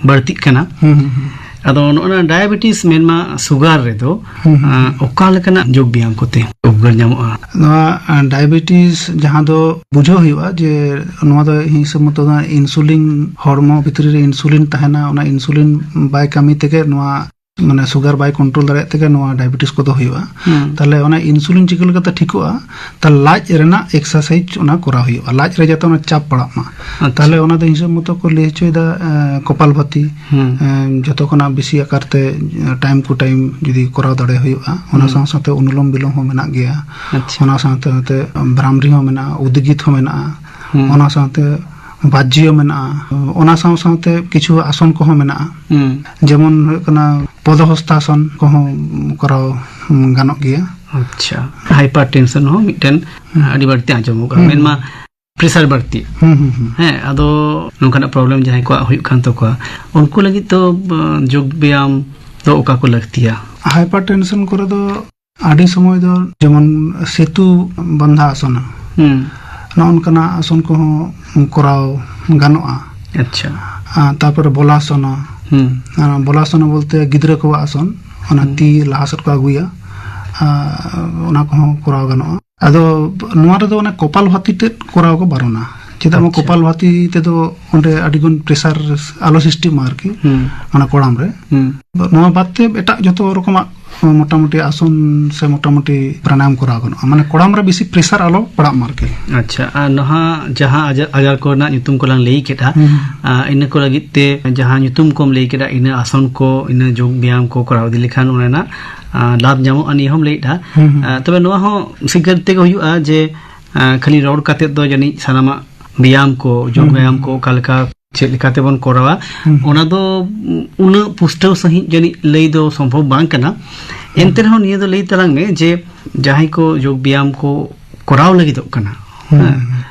ᱵᱟᱹᱲᱛᱤᱜ ᱠᱟᱱᱟ᱾ ᱦᱩᱸ, ᱦᱩᱸ, ᱦᱩᱸ᱾ ᱟᱫᱚ ᱱᱚᱜᱼᱚ ᱱᱟ ᱰᱟᱭᱟᱵᱮᱴᱤᱥ ᱢᱮᱱᱢᱟ ᱥᱩᱜᱟᱨ ᱨᱮᱫᱚ, ᱦᱩᱸ, ᱦᱩᱸ, ᱟᱸ, ᱦᱩᱸ᱾ ᱚᱠᱟ ᱞᱮᱠᱟᱱᱟᱜ ᱡᱳᱜᱽ ᱵᱮᱭᱟᱢ ᱠᱚᱛᱮ ᱩᱯᱠᱟᱹᱨ ᱧᱟᱢᱚᱜᱼᱟ? ᱱᱚᱣᱟ, ᱟᱸ, ᱰᱟᱭᱟᱵᱮᱴᱤᱥ ᱡᱟᱦᱟᱸ ᱫᱚ ᱵᱩᱡᱷᱟᱹᱣ ᱦᱩᱭᱩᱜᱼᱟ ᱡᱮ ᱱᱚᱣᱟ ᱫᱚ ᱦᱤᱥᱟᱹᱵ ᱢᱚᱛᱚ ᱫᱚ ᱤᱱᱥᱩᱞᱤᱱ, ᱦᱚᱲᱢᱚ ᱵᱷᱤᱛᱨᱤ ᱨᱮ ᱤᱱᱥᱩᱞᱤᱱ ᱛᱟᱦᱮᱱᱟ, ᱚᱱᱟ ᱤᱱᱥᱩᱞᱤᱱ ᱵᱟᱭ ᱠᱟᱹᱢᱤ ᱛᱮᱜᱮ ᱱᱚᱣᱟ, ᱢᱟᱱᱮ, ᱥᱩᱜᱟᱨ ᱵᱟᱭ ᱠᱚᱱᱴᱨᱳᱞ ᱫᱟᱲᱮᱭᱟᱜ ᱛᱮᱜᱮ ᱱᱚᱣᱟ ᱰᱟᱭᱟᱵᱮᱴᱤᱥ ᱠᱚᱫᱚ ᱦᱩᱭᱩᱜᱼᱟ᱾ ᱦᱩᱸ᱾ ᱛᱟᱦᱞᱮ ᱚᱱᱟ ᱤᱱᱥᱩᱞᱤᱱ ᱪᱤᱠᱟᱹ ᱞᱮᱠᱟᱛᱮ ᱴᱷᱤᱠᱚᱜᱼᱟ? ᱛᱟᱦᱞᱮ ᱞᱟᱡ ᱨᱮᱱᱟᱜ ᱮᱠᱥᱟᱨᱥᱟᱭᱤᱡᱽ ᱚᱱᱟ ᱠᱚᱨᱟᱣ ᱦᱩᱭᱩᱜᱼᱟ, ᱞᱟᱡ ᱨᱮ ᱡᱟᱛᱮ ᱚᱱᱟ ᱪᱟᱯ ᱯᱟᱲᱟᱜ ᱢᱟ᱾ ᱟᱪᱪᱷᱟ᱾ ᱛᱟᱦᱞᱮ ᱚᱱᱟ ᱫᱚ ᱦᱤᱥᱟᱹᱵ ᱢᱚᱛᱚ ᱠᱚ ᱞᱟᱹᱭ ᱦᱚᱪᱚᱭᱮᱫᱟ, ᱮᱸ, ᱠᱚᱯᱟᱞ ᱵᱷᱟᱹᱛᱤ, ᱦᱩᱸ᱾ ᱮᱸ, ᱡᱚᱛᱚ ᱠᱷᱚᱱᱟᱜ ᱵᱮᱥᱤ ᱟᱠᱟᱨ ᱛᱮ, ᱮᱸ, ᱴᱟᱭᱤᱢ ᱠᱩ ᱴᱟᱭᱤᱢ ᱡᱩᱫᱤ ᱠᱚᱨᱟᱣ ᱫᱟᱲᱮ ᱦᱩᱭᱩᱜᱼᱟ᱾ ᱚᱱᱟ ᱦᱩᱸ᱾ ᱥᱟᱶ ᱥᱟᱶᱛᱮ ᱚᱱᱩᱞᱳᱢ ᱵᱤᱞᱳᱢ ᱦᱚᱸ ᱢᱮᱱᱟᱜ ᱜᱮᱭᱟ᱾ ᱟᱪᱪᱷᱟ᱾ ᱚᱱᱟ ᱥᱟᱶᱛᱮ ᱥᱟᱶᱛᱮ ᱵᱷᱨᱟᱢᱨᱤ ᱦᱚᱸ ᱢᱮᱱᱟᱜᱼᱟ, ᱩᱫᱽᱜᱤᱛ ᱦᱚᱸ ᱢᱮᱱᱟᱜᱼᱟ᱾ ᱦᱩᱸ᱾ ᱚᱱᱟ ᱥᱟᱶᱛᱮ ᱵᱟᱡᱽᱡᱤᱭᱚ ᱢᱮᱱᱟᱜᱼᱟ᱾ ᱚᱱᱟ ᱥᱟᱶ ᱥᱟᱶᱛᱮ ᱠᱤᱪᱷᱩ ᱟᱥᱚᱱ ᱠᱚᱦᱚᱸ ᱢᱮᱱᱟᱜᱼᱟ᱾ ᱦᱩᱸ᱾ ᱡᱮᱢᱚᱱ ᱦᱩᱭᱩᱜ ᱠᱟᱱᱟ ᱯᱚᱫᱚᱦᱚᱥᱛᱟᱥᱚᱱ ᱠᱚᱦᱚᱸ ᱠᱚᱨᱟᱣ ᱜᱟᱱᱚᱜ ᱜᱮᱭᱟ᱾ ᱟᱪᱪᱷᱟ, ᱦᱟᱭᱯᱟᱨ ᱴᱮᱱᱥᱚᱱ ᱦᱚᱸ ᱢᱤᱫᱴᱮᱱ ᱦᱩᱸ᱾ ᱟᱹᱰᱤ ᱵᱟᱹᱲᱛᱤ ᱟᱸᱡᱚᱢᱚᱜ ᱠᱟᱱᱟ, ᱦᱩᱸ᱾ ᱢᱮᱱᱢᱟ ᱯᱨᱮᱥᱟᱨ ᱵᱟᱹᱲᱛᱤ᱾ ᱦᱩᱸ, ᱦᱩᱸ, ᱦᱩᱸ᱾ ᱦᱮᱸ, ᱟᱫᱚ ᱱᱚᱝᱠᱟᱱᱟᱜ ᱯᱨᱚᱵᱞᱮᱢ ᱡᱟᱦᱟᱸᱭ ᱠᱚᱣᱟᱜ ᱦᱩᱭᱩᱜ ᱠᱟᱱ ᱛᱟᱠᱚᱣᱟ, ᱩᱱᱠᱩ ᱞᱟᱹᱜᱤᱫ ᱫᱚ, ᱟᱸ, ᱡᱳᱜᱽ ᱵᱮᱭᱟᱢ ᱫᱚ ᱚᱠᱟ ᱠᱚ ᱞᱟᱹᱠᱛᱤᱭᱟ? ᱦᱟᱭᱯᱟᱨ ᱴᱮᱱᱥᱚᱱ ᱠᱚᱨᱮ ᱫᱚ ᱟᱹᱰᱤ ᱥᱚᱢᱚᱭ ᱫᱚ ᱡᱮᱢᱚᱱ ᱥᱮᱛᱩ ᱵᱟᱱᱫᱷᱟ ᱟᱥᱚᱱᱟ, ᱦᱩᱸ᱾ ᱱᱚᱜᱼᱚ ᱱᱚᱝᱠᱟᱱᱟᱜ ᱟᱥᱚᱱ ᱠᱚᱦᱚᱸ ᱠᱚᱨᱟᱣ ᱜᱟᱱᱚᱜᱼᱟ᱾ ᱟᱪᱪᱷᱟ᱾ ᱟᱨ ᱛᱟᱨᱯᱚᱨᱮ ᱵᱚᱞᱟᱥᱚᱱᱟ, ᱦᱩᱸ᱾ ᱟᱨ ᱵᱚᱞᱟᱥᱚᱱᱟ ᱵᱚᱞᱛᱮ ᱜᱤᱫᱽᱨᱟᱹ ᱠᱚᱣᱟᱜ ᱟᱥᱚᱱ, ᱚᱱᱟ ᱦᱩᱸ᱾ ᱛᱤ ᱞᱟᱦᱟ ᱥᱮᱫ ᱠᱚ ᱟᱹᱜᱩᱭᱟ, ᱟᱨ ᱚᱱᱟ ᱠᱚᱦᱚᱸ ᱠᱚᱨᱟᱣ ᱜᱟᱱᱚᱜᱼᱟ᱾ ᱟᱫᱚ ᱱᱚᱣᱟ ᱨᱮᱫᱚ ᱚᱱᱮ ᱠᱚᱯᱟᱞ ᱵᱷᱟᱛᱤ ᱛᱮᱫ ᱠᱚᱨᱟᱣ ᱠᱚ ᱵᱟᱨᱚᱱᱟ᱾ ᱪᱮᱫᱟᱜ ᱟᱪᱪᱷᱟ᱾ ᱠᱚᱯᱟᱞ ᱵᱷᱟᱛᱤ ᱛᱮᱫᱚ ᱚᱸᱰᱮ ᱟᱹᱰᱤ ᱜᱟᱱ ᱯᱨᱮᱥᱟᱨ ᱟᱞᱚ ᱥᱨᱤᱥᱴᱤᱜ ᱢᱟ ᱟᱨᱠᱤ, ᱦᱩᱸ᱾ ᱚᱱᱟ ᱠᱚᱲᱟᱢ ᱨᱮ᱾ ᱦᱩᱸ᱾ ᱱᱚᱣᱟ ᱵᱟᱫ ᱛᱮ ᱮᱴᱟᱜ ᱡᱚᱛᱚ ᱨᱚᱠᱚᱢᱟᱜ ᱢᱚᱴᱟᱢᱩᱴᱤ ᱟᱥᱚᱱ ᱥᱮ ᱢᱚᱴᱟᱢᱩᱴᱤ ᱯᱨᱟᱱᱟᱭᱟᱢ ᱠᱚᱨᱟᱣ ᱜᱟᱱᱚᱜᱼᱟ, ᱢᱟᱱᱮ ᱠᱚᱲᱟᱢ ᱨᱮ ᱵᱮᱥᱤ ᱯᱨᱮᱥᱟᱨ ᱟᱞᱚ ᱯᱟᱲᱟᱜ ᱢᱟ ᱟᱨᱠᱤ᱾ ᱟᱪᱪᱷᱟ, ᱟᱨ ᱱᱚᱣᱟ ᱡᱟᱦᱟᱸ ᱟᱡᱟ-, ᱟᱡᱟᱨ ᱠᱚᱨᱮᱱᱟᱜ ᱧᱩᱛᱩᱢ ᱠᱚᱞᱟᱝ ᱞᱟᱹᱭ ᱠᱮᱫᱟ, ᱦᱩᱸ᱾ ᱟᱨ ᱤᱱᱟᱹ ᱠᱚ ᱞᱟᱹᱜᱤᱫ ᱛᱮ ᱡᱟᱦᱟᱸ ᱧᱩᱛᱩᱢ ᱠᱚᱢ ᱞᱟᱹᱭ ᱠᱮᱫᱟ, ᱤᱱᱟᱹ ᱟᱥᱚᱱ ᱠᱚ, ᱤᱱᱟᱹ ᱡᱳᱜᱽ ᱵᱮᱭᱟᱢ ᱠᱚ ᱠᱚᱨᱟᱣ ᱤᱫᱤ ᱞᱮᱠᱷᱟᱱ ᱚᱱᱟ ᱨᱮᱱᱟᱜ, ᱟᱨ, ᱞᱟᱵᱷ ᱧᱟᱢᱚᱜᱼᱟ, ᱱᱤᱭᱟᱹ ᱦᱚᱸᱢ ᱞᱟᱹᱭᱮᱫᱟ᱾ ᱦᱩᱸ, ᱦᱩᱸ᱾ ᱟᱨ, ᱛᱚᱵᱮ ᱱᱚᱣᱟ ᱦᱚᱸ ᱥᱤᱠᱷᱱᱟᱹᱛ ᱛᱮᱜᱮ ᱦᱩᱭᱩᱜᱼᱟ ᱡᱮ, ᱟᱨ, ᱠᱷᱟᱹᱞᱤ ᱨᱚᱲ ᱠᱟᱛᱮ ᱫᱚ ᱡᱟᱹᱱᱤᱡ ᱥᱟᱱᱟᱢᱟᱜ ᱵᱮᱭᱟᱢ ᱠᱚ, ᱡᱳᱜᱽ ᱦᱩᱸ, ᱵᱮᱭᱟᱢ ᱦᱩᱸ᱾ ᱠᱚ ᱚᱠᱟ ᱞᱮᱠᱟ, ᱪᱮᱫ ᱞᱮᱠᱟ ᱛᱮᱵᱚᱱ ᱠᱚᱨᱟᱣᱟ, ᱦᱩᱸ᱾ ᱚᱱᱟ ᱫᱚ ᱩᱱᱟᱹᱜ ᱯᱩᱥᱴᱟᱹᱣ ᱥᱟᱺᱦᱤᱡ ᱡᱟᱹᱱᱤᱡ ᱞᱟᱹᱭ ᱫᱚ ᱥᱚᱢᱵᱷᱚᱵ ᱵᱟᱝ ᱠᱟᱱᱟ᱾ ᱦᱩᱸ᱾ ᱮᱱᱛᱮ ᱨᱮᱦᱚᱸ ᱱᱤᱭᱟᱹ ᱫᱚ ᱞᱟᱹᱭ ᱛᱟᱞᱟᱝ ᱢᱮ ᱡᱮ ᱡᱟᱦᱟᱸᱭ ᱠᱚ ᱡᱳᱜᱽ ᱵᱮᱭᱟᱢ ᱠᱚ ᱠᱚᱨᱟᱣ ᱞᱟᱹᱜᱤᱫᱚᱜ ᱠᱟᱱᱟ, ᱦᱩᱸ᱾ ᱦᱮᱸ,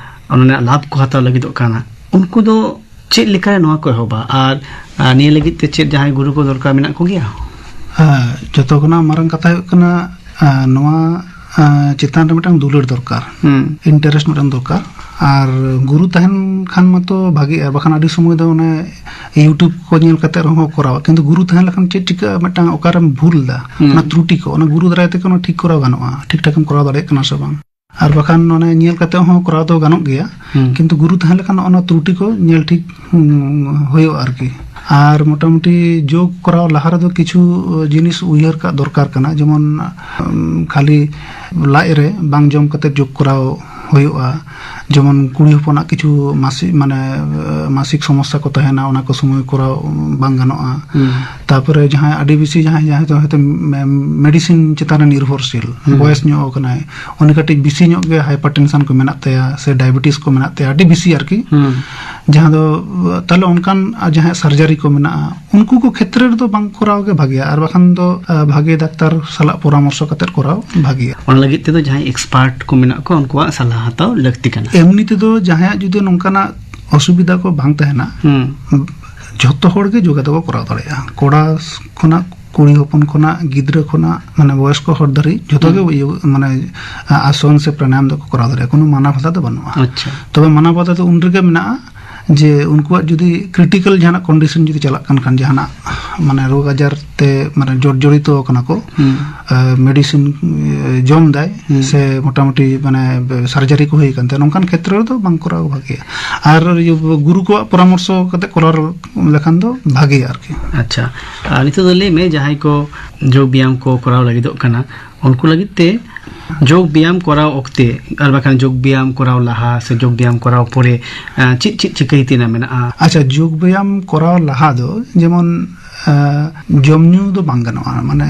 ᱚᱱᱟ ᱨᱮᱱᱟᱜ ᱞᱟᱵᱷ ᱠᱚ ᱦᱟᱛᱟᱣ ᱞᱟᱹᱜᱤᱫᱚᱜ ᱠᱟᱱᱟ, ᱩᱱᱠᱩ ᱫᱚ ᱪᱮᱫ ᱞᱮᱠᱟᱨᱮ ᱱᱚᱣᱟ ᱠᱚ ᱮᱦᱚᱵᱟ? ᱟᱨ, ᱟᱨ ᱱᱤᱭᱟᱹ ᱞᱟᱹᱜᱤᱫ ᱛᱮ ᱪᱮᱫ ᱡᱟᱦᱟᱸᱭ ᱜᱩᱨᱩ ᱠᱚ ᱫᱚᱨᱠᱟᱨ ᱢᱮᱱᱟᱜ ᱠᱚᱜᱮᱭᱟ? ᱦᱮᱸ, ᱡᱚᱛᱚ ᱠᱷᱚᱱᱟᱜ ᱢᱟᱨᱟᱝ ᱠᱟᱛᱷᱟ ᱦᱩᱭᱩᱜ ᱠᱟᱱᱟ, ᱟᱨ, ᱱᱚᱣᱟ, ᱟᱨ, ᱪᱮᱛᱟᱱ ᱨᱮ ᱢᱤᱫᱴᱟᱝ ᱫᱩᱞᱟᱹᱲ ᱫᱚᱨᱠᱟᱨ, ᱦᱩᱸ᱾ ᱤᱱᱴᱟᱨᱮᱥᱴ ᱢᱤᱫᱴᱟᱝ ᱫᱚᱨᱠᱟᱨ᱾ ᱟᱨ ᱜᱩᱨᱩ ᱛᱟᱦᱮᱱ ᱠᱷᱟᱱ ᱢᱟᱛᱚ ᱵᱷᱟᱜᱤᱜᱼᱟ, ᱵᱟᱠᱷᱟᱱ ᱟᱹᱰᱤ ᱥᱚᱢᱚᱭ ᱫᱚ ᱚᱱᱮ YouTube ᱠᱚ ᱧᱮᱞ ᱠᱟᱛᱮ ᱨᱮᱦᱚᱸ ᱠᱚᱨᱟᱣᱟ, ᱠᱤᱱᱛᱩ ᱜᱩᱨᱩ ᱛᱟᱦᱮᱸ ᱞᱮᱠᱷᱟᱱ ᱪᱮᱫ ᱪᱤᱠᱟᱹᱜᱼᱟ, ᱢᱤᱫᱴᱟᱝ ᱚᱠᱟᱨᱮᱢ ᱵᱷᱩᱞ ᱮᱫᱟ, ᱦᱩᱸ᱾ ᱚᱱᱟ ᱛᱨᱩᱴᱤ ᱠᱚ, ᱚᱱᱟ ᱜᱩᱨᱩ ᱫᱟᱨᱟᱭ ᱛᱮᱜᱮ ᱚᱱᱟ ᱴᱷᱤᱠ ᱠᱚᱨᱟᱣ ᱜᱟᱱᱚᱜᱼᱟ, ᱴᱷᱤᱠ ᱴᱷᱟᱠᱮᱢ ᱠᱚᱨᱟᱣ ᱫᱟᱲᱮᱭᱟᱜ ᱠᱟᱱᱟ ᱥᱮ ᱵᱟᱝ᱾ ᱟᱨ ᱵᱟᱠᱷᱟᱱ ᱚᱱᱮ ᱧᱮᱞ ᱠᱟᱛᱮ ᱦᱚᱸ ᱠᱚᱨᱟᱣ ᱫᱚ ᱜᱟᱱᱚᱜ ᱜᱮᱭᱟ, ᱦᱩᱸ᱾ ᱠᱤᱱᱛᱩ ᱜᱩᱨᱩ ᱛᱟᱦᱮᱸ ᱞᱮᱠᱷᱟᱱ ᱚᱱᱟ ᱛᱨᱩᱴᱤ ᱠᱚ ᱧᱮᱞ ᱴᱷᱤᱠ, ᱦᱩᱸ, ᱦᱩᱭᱩᱜᱼᱟ ᱟᱨᱠᱤ᱾ ᱟᱨ ᱢᱚᱴᱟᱢᱩᱴᱤ ᱡᱳᱜᱽ ᱠᱚᱨᱟᱣ ᱞᱟᱦᱟ ᱨᱮᱫᱚ ᱠᱤᱪᱷᱩ ᱡᱤᱱᱤᱥ ᱩᱭᱦᱟᱹᱨ ᱠᱟᱜ ᱫᱚᱨᱠᱟᱨ ᱠᱟᱱᱟ, ᱡᱮᱢᱚᱱ, ᱩᱢ, ᱠᱷᱟᱹᱞᱤ ᱞᱟᱡ ᱨᱮ ᱵᱟᱝ ᱡᱚᱢ ᱠᱟᱛᱮ ᱡᱳᱜᱽ ᱠᱚᱨᱟᱣ ᱦᱩᱭᱩᱜᱼᱟ᱾ ᱡᱮᱢᱚᱱ ᱠᱩᱲᱤ ᱦᱚᱯᱚᱱᱟᱜ ᱠᱤᱪᱷᱩ ᱢᱟᱥᱤᱠ, ᱢᱟᱱᱮ, ᱢᱟᱥᱤᱠ ᱥᱚᱢᱚᱥᱥᱟ ᱠᱚ ᱛᱟᱦᱮᱱᱟ, ᱚᱱᱟ ᱠᱚ ᱥᱚᱢᱚᱭ ᱠᱚᱨᱟᱣ ᱵᱟᱝ ᱜᱟᱱᱚᱜᱼᱟ᱾ ᱦᱩᱸ᱾ ᱛᱟᱯᱚᱨᱮ ᱡᱟᱦᱟᱸᱭ ᱟᱹᱰᱤ ᱵᱮᱥᱤ, ᱡᱟᱦᱟᱸᱭ, ᱡᱟᱦᱟᱸᱭ ᱫᱚ ᱦᱚᱭᱛᱳ ᱢᱮ-, ᱢᱮᱰᱤᱥᱤᱱ ᱪᱮᱛᱟᱱ ᱨᱮ ᱱᱤᱨᱵᱷᱚᱨᱥᱤᱞ, ᱦᱩᱸ᱾ ᱵᱚᱭᱮᱥ ᱧᱚᱜ ᱟᱠᱟᱱᱟᱭ, ᱩᱱᱤ ᱠᱟᱹᱴᱤᱡ ᱵᱮᱥᱤ ᱧᱚᱜ ᱜᱮ ᱦᱟᱭᱯᱟᱨ ᱴᱮᱱᱥᱚᱱ ᱠᱚ ᱢᱮᱱᱟᱜ ᱛᱟᱭᱟ ᱥᱮ ᱰᱟᱭᱟᱵᱮᱴᱤᱥ ᱠᱚ ᱢᱮᱱᱟᱜ ᱛᱟᱭᱟ, ᱟᱹᱰᱤ ᱵᱮᱥᱤ ᱟᱨᱠᱤ᱾ ᱦᱩᱸ᱾ ᱡᱟᱦᱟᱸ ᱫᱚ, ᱛᱟᱦᱞᱮ ᱚᱱᱠᱟᱱ ᱟᱨ ᱡᱟᱦᱟᱸᱭᱟᱜ ᱥᱟᱨᱡᱟᱨᱤ ᱠᱚ ᱢᱮᱱᱟᱜᱼᱟ, ᱩᱱᱠᱩ ᱠᱚ ᱠᱷᱮᱛᱨᱮ ᱨᱮᱫᱚ ᱵᱟᱝ ᱠᱚᱨᱟᱣ ᱜᱮ ᱵᱷᱟᱜᱮᱭᱟ, ᱟᱨ ᱵᱟᱠᱷᱟᱱ ᱫᱚ, ᱟ, ᱵᱷᱟᱜᱮ ᱰᱟᱠᱛᱟᱨ ᱥᱟᱞᱟᱜ ᱯᱚᱨᱟᱢᱚᱨᱥᱚ ᱠᱟᱛᱮ ᱠᱚᱨᱟᱣ ᱵᱷᱟᱜᱮᱭᱟ᱾ ᱚᱱᱟ ᱞᱟᱹᱜᱤᱫ ᱛᱮᱫᱚ ᱡᱟᱦᱟᱸᱭ ᱮᱠᱥᱯᱟᱨᱴ ᱠᱚ ᱢᱮᱱᱟᱜ ᱠᱚᱣᱟ, ᱩᱱᱠᱩᱣᱟᱜ ᱥᱟᱞᱦᱟ ᱦᱟᱛᱟᱣ ᱞᱟᱹᱠᱛᱤ ᱠᱟᱱᱟ᱾ ᱮᱢᱱᱤ ᱛᱮᱫᱚ ᱡᱟᱦᱟᱸᱭᱟᱜ ᱡᱩᱫᱤ ᱱᱚᱝᱠᱟᱱᱟᱜ ᱚᱥᱩᱵᱤᱫᱷᱟ ᱠᱚ ᱵᱟᱝ ᱛᱟᱦᱮᱱᱟ, ᱦᱩᱸ᱾ ᱡᱷᱚᱛᱚ ᱦᱚᱲ ᱜᱮ ᱡᱳᱜᱟ ᱫᱚᱠᱚ ᱠᱚᱨᱟᱣ ᱫᱟᱲᱮᱭᱟᱜᱼᱟ, ᱠᱚᱲᱟ ᱠᱷᱚᱱᱟᱜ, ᱠᱩᱲᱤ ᱦᱚᱯᱚᱱ ᱠᱷᱚᱱᱟᱜ, ᱜᱤᱫᱽᱨᱟᱹ ᱠᱷᱚᱱᱟᱜ, ᱢᱟᱱᱮ, ᱵᱚᱭᱚᱥᱠᱚ ᱦᱚᱲ ᱫᱷᱟᱹᱨᱤᱡ ᱡᱷᱚᱛᱚ ᱜᱮ ᱦᱩᱸ᱾ ᱤᱭᱟᱹ, ᱢᱟᱱᱮ, ᱟ-, ᱟᱥᱚᱱ ᱥᱮ ᱯᱨᱟᱱᱟᱭᱟᱢ ᱫᱚᱠᱚ ᱠᱚᱨᱟᱣ ᱫᱟᱲᱮᱭᱟᱜᱼᱟ, ᱠᱳᱱᱳ ᱢᱟᱱᱟ ᱵᱟᱫᱷᱟ ᱫᱚ ᱵᱟᱹᱱᱩᱜᱼᱟ᱾ ᱟᱪᱪᱷᱟ᱾ ᱛᱚᱵᱮ ᱢᱟᱱᱟ ᱵᱟᱫᱷᱟ ᱫᱚ ᱩᱱ ᱨᱮᱜᱮ ᱢᱮᱱᱟᱜᱼᱟ ᱡᱮ ᱩᱱᱠᱩᱣᱟᱜ ᱡᱩᱫᱤ ᱠᱨᱤᱴᱤᱠᱟᱞ ᱡᱟᱦᱟᱱᱟᱜ ᱠᱚᱱᱰᱤᱥᱚᱱ ᱡᱩᱫᱤ ᱪᱟᱞᱟᱜ ᱠᱟᱱ ᱠᱷᱟᱱ, ᱡᱟᱦᱟᱱᱟᱜ ᱢᱟᱱᱮ ᱨᱳᱜᱽ ᱟᱡᱟᱨ ᱛᱮ ᱢᱟᱱᱮ ᱡᱚᱨᱡᱚᱨᱤᱛᱚ ᱟᱠᱟᱱᱟ ᱠᱚ, ᱦᱩᱸ᱾ ᱢᱮᱰᱤᱥᱤᱱ ᱡᱚᱢ ᱫᱟᱭ, ᱦᱩᱸ᱾ ᱥᱮ ᱢᱚᱴᱟᱢᱩᱴᱤ ᱢᱟᱱᱮ ᱥᱟᱨᱡᱟᱨᱤ ᱠᱚ ᱦᱩᱭ ᱟᱠᱟᱱ ᱛᱟᱭᱟ, ᱱᱚᱝᱠᱟᱱ ᱠᱷᱮᱛᱨᱚ ᱨᱮᱫᱚ ᱵᱟᱝ ᱠᱚᱨᱟᱣ ᱵᱷᱟᱜᱮᱭᱟ᱾ ᱟᱨ ᱤᱭᱟᱹ ᱜᱩᱨᱩ ᱠᱚᱣᱟᱜ ᱯᱚᱨᱟᱢᱚᱨᱥᱚ ᱠᱟᱛᱮ ᱠᱚᱨᱟᱣ ᱞᱮᱠᱷᱟᱱ ᱫᱚ ᱵᱷᱟᱜᱮᱭᱟ ᱟᱨᱠᱤ᱾ ᱟᱪᱪᱷᱟ, ᱟᱨ ᱱᱤᱛᱚᱜ ᱫᱚ ᱞᱟᱹᱭ ᱢᱮ, ᱡᱟᱦᱟᱸᱭ ᱠᱚ ᱡᱳᱜᱽ ᱵᱮᱭᱟᱢ ᱠᱚ ᱠᱚᱨᱟᱣ ᱞᱟᱹᱜᱤᱫᱚᱜ ᱠᱟᱱᱟ, ᱩᱱᱠᱩ ᱞᱟᱹᱜᱤᱫ ᱛᱮ ᱡᱳᱜᱽ ᱵᱮᱭᱟᱢ ᱠᱚᱨᱟᱣ ᱚᱠᱛᱮ ᱟᱨ ᱵᱟᱠᱷᱟᱱ ᱡᱳᱜᱽ ᱵᱮᱭᱟᱢ ᱠᱚᱨᱟᱣ ᱞᱟᱦᱟ ᱥᱮ ᱡᱳᱜᱽ ᱵᱮᱭᱟᱢ ᱠᱚᱨᱟᱣ ᱯᱚᱨᱮ, ᱟᱸ, ᱪᱮᱫ ᱪᱮᱫ ᱪᱤᱠᱟᱹᱭ ᱛᱮᱱᱟᱜ ᱢᱮᱱᱟᱜᱼᱟ? ᱟᱪᱪᱷᱟ, ᱡᱳᱜᱽ ᱵᱮᱭᱟᱢ ᱠᱚᱨᱟᱣ ᱞᱟᱦᱟ ᱫᱚ ᱡᱮᱢᱚᱱ, ᱟᱸ, ᱡᱚᱢ ᱧᱩ ᱫᱚ ᱵᱟᱝ ᱜᱟᱱᱚᱜᱼᱟ, ᱢᱟᱱᱮ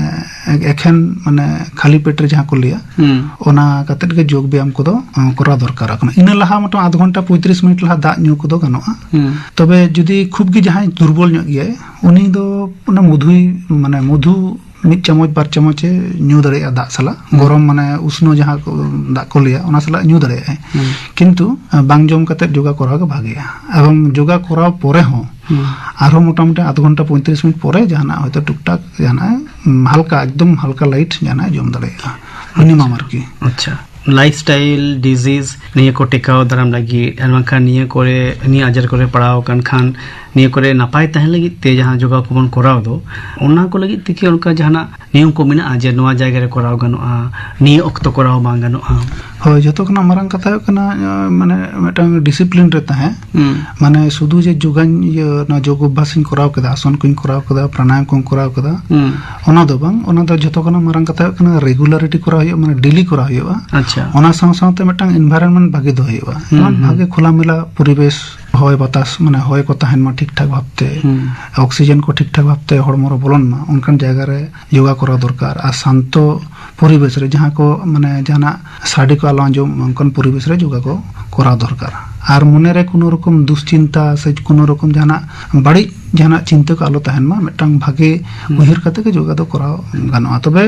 ᱮᱠᱷᱮᱱ ᱢᱟᱱᱮ ᱠᱷᱟᱹᱞᱤ ᱯᱮᱴ ᱨᱮ ᱡᱟᱦᱟᱸ ᱠᱚ ᱞᱟᱹᱭᱟ, ᱦᱩᱸ᱾ ᱚᱱᱟ ᱠᱟᱛᱮᱫ ᱜᱮ ᱡᱳᱜᱽ ᱵᱮᱭᱟᱢ ᱠᱚᱫᱚ, ᱟᱸ, ᱠᱚᱨᱟᱣ ᱫᱚᱨᱠᱟᱨᱚᱜ ᱠᱟᱱᱟ᱾ ᱤᱱᱟᱹ ᱞᱟᱦᱟ ᱢᱚᱴᱟᱢᱩᱴᱤ ᱟᱫᱷ ᱜᱷᱚᱱᱴᱟ ᱯᱚᱸᱭᱛᱨᱤᱥ ᱢᱤᱱᱤᱴ ᱞᱟᱦᱟ ᱫᱟᱜ ᱧᱩ ᱠᱚᱫᱚ ᱜᱟᱱᱚᱜᱼᱟ᱾ ᱦᱩᱸ᱾ ᱛᱚᱵᱮ ᱡᱩᱫᱤ ᱠᱷᱩᱵ ᱜᱮ ᱡᱟᱦᱟᱸᱭ ᱫᱩᱨᱵᱚᱞ ᱧᱚᱜ ᱜᱮᱭᱟᱭ, ᱩᱱᱤ ᱫᱚ ᱚᱱᱟ ᱢᱚᱫᱷᱩᱭ, ᱢᱟᱱᱮ ᱢᱚᱫᱷᱩ ᱢᱤᱫ ᱪᱟᱢᱚᱪ ᱵᱟᱨ ᱪᱟᱢᱚᱪ ᱮ ᱧᱩ ᱫᱟᱲᱮᱭᱟᱜᱼᱟ ᱫᱟᱜ ᱥᱟᱞᱟᱜ, ᱦᱩᱸ᱾ ᱜᱚᱨᱚᱢ ᱢᱟᱱᱮ ᱩᱥᱱᱚ ᱡᱟᱦᱟᱸ ᱠᱚ ᱫᱟᱜ ᱠᱚ ᱞᱟᱹᱭᱟ, ᱚᱱᱟ ᱥᱟᱞᱟᱜ ᱧᱩ ᱫᱟᱲᱮᱭᱟᱜᱼᱟᱭ᱾ ᱦᱩᱸ᱾ ᱠᱤᱱᱛᱩ, ᱟᱸ, ᱵᱟᱝ ᱡᱚᱢ ᱠᱟᱛᱮᱫ ᱡᱳᱜᱟ ᱠᱚᱨᱟᱣ ᱜᱮ ᱵᱷᱟᱜᱮᱭᱟ᱾ ᱮᱵᱚᱝ ᱡᱳᱜᱟ ᱠᱚᱨᱟᱣ ᱯᱚᱨᱮ ᱦᱚᱸ ᱦᱩᱸ᱾ ᱟᱨᱦᱚᱸ ᱢᱚᱴᱟᱢᱩᱴᱤ ᱟᱫᱷ ᱜᱷᱚᱱᱴᱟ ᱯᱚᱸᱭᱛᱨᱤᱥ ᱢᱤᱱᱤᱴ ᱯᱚᱨᱮ ᱡᱟᱦᱟᱱᱟᱜ ᱦᱚᱭᱛᱳ ᱴᱩᱠᱴᱟᱠ ᱡᱟᱦᱟᱱᱟᱜ, ᱩᱸ, ᱦᱟᱞᱠᱟ, ᱮᱠᱫᱚᱢ ᱦᱟᱞᱠᱟ ᱞᱟᱭᱤᱴ ᱡᱟᱦᱟᱱᱟᱜ ᱡᱚᱢ ᱫᱟᱲᱮᱭᱟᱜᱼᱟ, ᱢᱤᱱᱤᱢᱟᱢ ᱟᱨᱠᱤ᱾ ᱟᱪᱪᱷᱟ, ᱞᱟᱭᱤᱯᱷ ᱥᱴᱟᱭᱤᱞ ᱰᱤᱡᱤᱡᱽ ᱱᱤᱭᱟᱹ ᱠᱚ ᱴᱮᱠᱟᱣ ᱫᱟᱨᱟᱢ ᱞᱟᱹᱜᱤᱫ, ᱟᱨ ᱵᱟᱝᱠᱷᱟᱱ ᱱᱤᱭᱟᱹ ᱠᱚᱨᱮ, ᱱᱤᱭᱟᱹ ᱟᱡᱟᱨ ᱠᱚᱨᱮ ᱯᱟᱲᱟᱣ ᱟᱠᱟᱱ ᱠᱷᱟᱱ, ᱱᱤᱭᱟᱹ ᱠᱚᱨᱮ ᱱᱟᱯᱟᱭ ᱛᱟᱦᱮᱱ ᱞᱟᱹᱜᱤᱫ ᱛᱮ ᱡᱟᱦᱟᱸ ᱡᱳᱜᱟ ᱠᱚᱵᱚᱱ ᱠᱚᱨᱟᱣ ᱫᱚ, ᱚᱱᱟ ᱠᱚ ᱞᱟᱹᱜᱤᱫ ᱛᱮᱠᱤ ᱚᱱᱠᱟ ᱡᱟᱦᱟᱱᱟᱜ ᱱᱤᱭᱚᱢ ᱠᱚ ᱢᱮᱱᱟᱜᱼᱟ ᱡᱮ ᱱᱚᱣᱟ ᱡᱟᱭᱜᱟ ᱨᱮ ᱠᱚᱨᱟᱣ ᱜᱟᱱᱚᱜᱼᱟ, ᱱᱤᱭᱟᱹ ᱚᱠᱛᱚ ᱠᱚᱨᱟᱣ ᱵᱟᱝ ᱜᱟᱱᱚᱜᱼᱟ? ᱦᱳᱭ, ᱡᱚᱛᱚ ᱠᱷᱚᱱᱟᱜ ᱢᱟᱨᱟᱝ ᱠᱟᱛᱷᱟ ᱦᱩᱭᱩᱜ ᱠᱟᱱᱟ, ᱟᱸ, ᱢᱟᱱᱮ ᱢᱤᱫᱴᱟᱝ ᱰᱤᱥᱤᱯᱞᱤᱱ ᱨᱮ ᱛᱟᱦᱮᱸ᱾ ᱦᱩᱸ᱾ ᱢᱟᱱᱮ ᱥᱩᱫᱷᱩ ᱡᱮ ᱡᱳᱜᱟᱧ, ᱤᱭᱟᱹ, ᱚᱱᱟ ᱡᱳᱜᱽ ᱚᱵᱷᱟᱥ ᱤᱧ ᱠᱚᱨᱟᱣ ᱠᱮᱫᱟ, ᱟᱥᱚᱱ ᱠᱚᱧ ᱠᱚᱨᱟᱣ ᱠᱮᱫᱟ, ᱯᱨᱟᱱᱟᱭᱟᱢ ᱠᱚᱧ ᱠᱚᱨᱟᱣ ᱠᱮᱫᱟ, ᱦᱩᱸ᱾ ᱚᱱᱟ ᱫᱚ ᱵᱟᱝ, ᱚᱱᱟ ᱫᱚ ᱡᱚᱛᱚ ᱠᱷᱚᱱᱟᱜ ᱢᱟᱨᱟᱝ ᱠᱟᱛᱷᱟ ᱦᱩᱭᱩᱜ ᱠᱟᱱᱟ ᱨᱮᱜᱩᱞᱟᱨᱤᱴᱤ ᱠᱚᱨᱟᱣ ᱦᱩᱭᱩᱜᱼᱟ, ᱢᱟᱱᱮ ᱰᱮᱞᱤ ᱠᱚᱨᱟᱣ ᱦᱩᱭᱩᱜᱼᱟ᱾ ᱟᱪᱪᱷᱟ᱾ ᱚᱱᱟ ᱥᱟᱶ ᱥᱟᱶᱛᱮ ᱢᱤᱫᱴᱟᱝ ᱮᱱᱵᱷᱟᱭᱨᱚᱱᱢᱮᱱᱴ ᱵᱷᱟᱜᱮ ᱫᱚᱦᱚᱭ ᱦᱩᱭᱩᱜᱼᱟ᱾ ᱦᱩᱸ, ᱡᱮᱢᱚᱱ ᱦᱩᱸ᱾ ᱵᱷᱟᱜᱮ ᱠᱷᱳᱞᱟᱢᱮᱞᱟ ᱯᱚᱨᱤᱵᱮᱥ, ᱦᱚᱭ ᱵᱟᱛᱟᱥ, ᱢᱟᱱᱮ ᱦᱚᱭ ᱠᱚ ᱛᱟᱦᱮᱱ ᱢᱟ ᱴᱷᱤᱠ ᱴᱷᱟᱠ ᱵᱷᱟᱵᱛᱮ, ᱦᱩᱸ᱾ ᱚᱠᱥᱤᱡᱮᱱ ᱠᱚ ᱴᱷᱤᱠ ᱴᱷᱟᱠ ᱵᱷᱟᱵᱛᱮ ᱦᱚᱲᱢᱚ ᱨᱮ ᱵᱚᱞᱚᱱ ᱢᱟ, ᱚᱱᱠᱟᱱ ᱡᱟᱭᱜᱟ ᱨᱮ ᱡᱳᱜᱟ ᱠᱚᱨᱟᱣ ᱫᱚᱨᱠᱟᱨ᱾ ᱟᱨ ᱥᱟᱱᱛᱚ ᱯᱚᱨᱤᱵᱮᱥ ᱨᱮ ᱡᱟᱦᱟᱸ ᱠᱚ, ᱢᱟᱱᱮ ᱡᱟᱦᱟᱱᱟᱜ ᱥᱟᱰᱮ ᱠᱚ ᱟᱞᱚ ᱟᱸᱡᱚᱢ, ᱚᱱᱠᱟᱱ ᱯᱚᱨᱤᱵᱮᱥ ᱨᱮ ᱡᱳᱜᱟ ᱠᱚ ᱠᱚᱨᱟᱣ ᱫᱚᱨᱠᱟᱨ᱾ ᱟᱨ ᱢᱚᱱᱮᱨᱮ ᱠᱳᱱᱳ ᱨᱚᱠᱚᱢ ᱫᱩᱥᱪᱤᱱᱛᱟ ᱥᱮ ᱠᱳᱱᱳ ᱨᱚᱠᱚᱢ ᱡᱟᱦᱟᱱᱟᱜ ᱵᱟᱹᱲᱤᱡ ᱡᱟᱦᱟᱱᱟᱜ ᱪᱤᱱᱛᱟᱹ ᱠᱚ ᱟᱞᱚ ᱛᱟᱦᱮᱱ ᱢᱟ, ᱢᱤᱫᱴᱟᱝ ᱵᱷᱟᱜᱮ ᱦᱩᱸ᱾ ᱩᱭᱦᱟᱹᱨ ᱠᱟᱛᱮ ᱜᱮ ᱡᱳᱜᱟ ᱫᱚ ᱠᱚᱨᱟᱣ ᱜᱟᱱᱚᱜᱼᱟ᱾ ᱛᱚᱵᱮ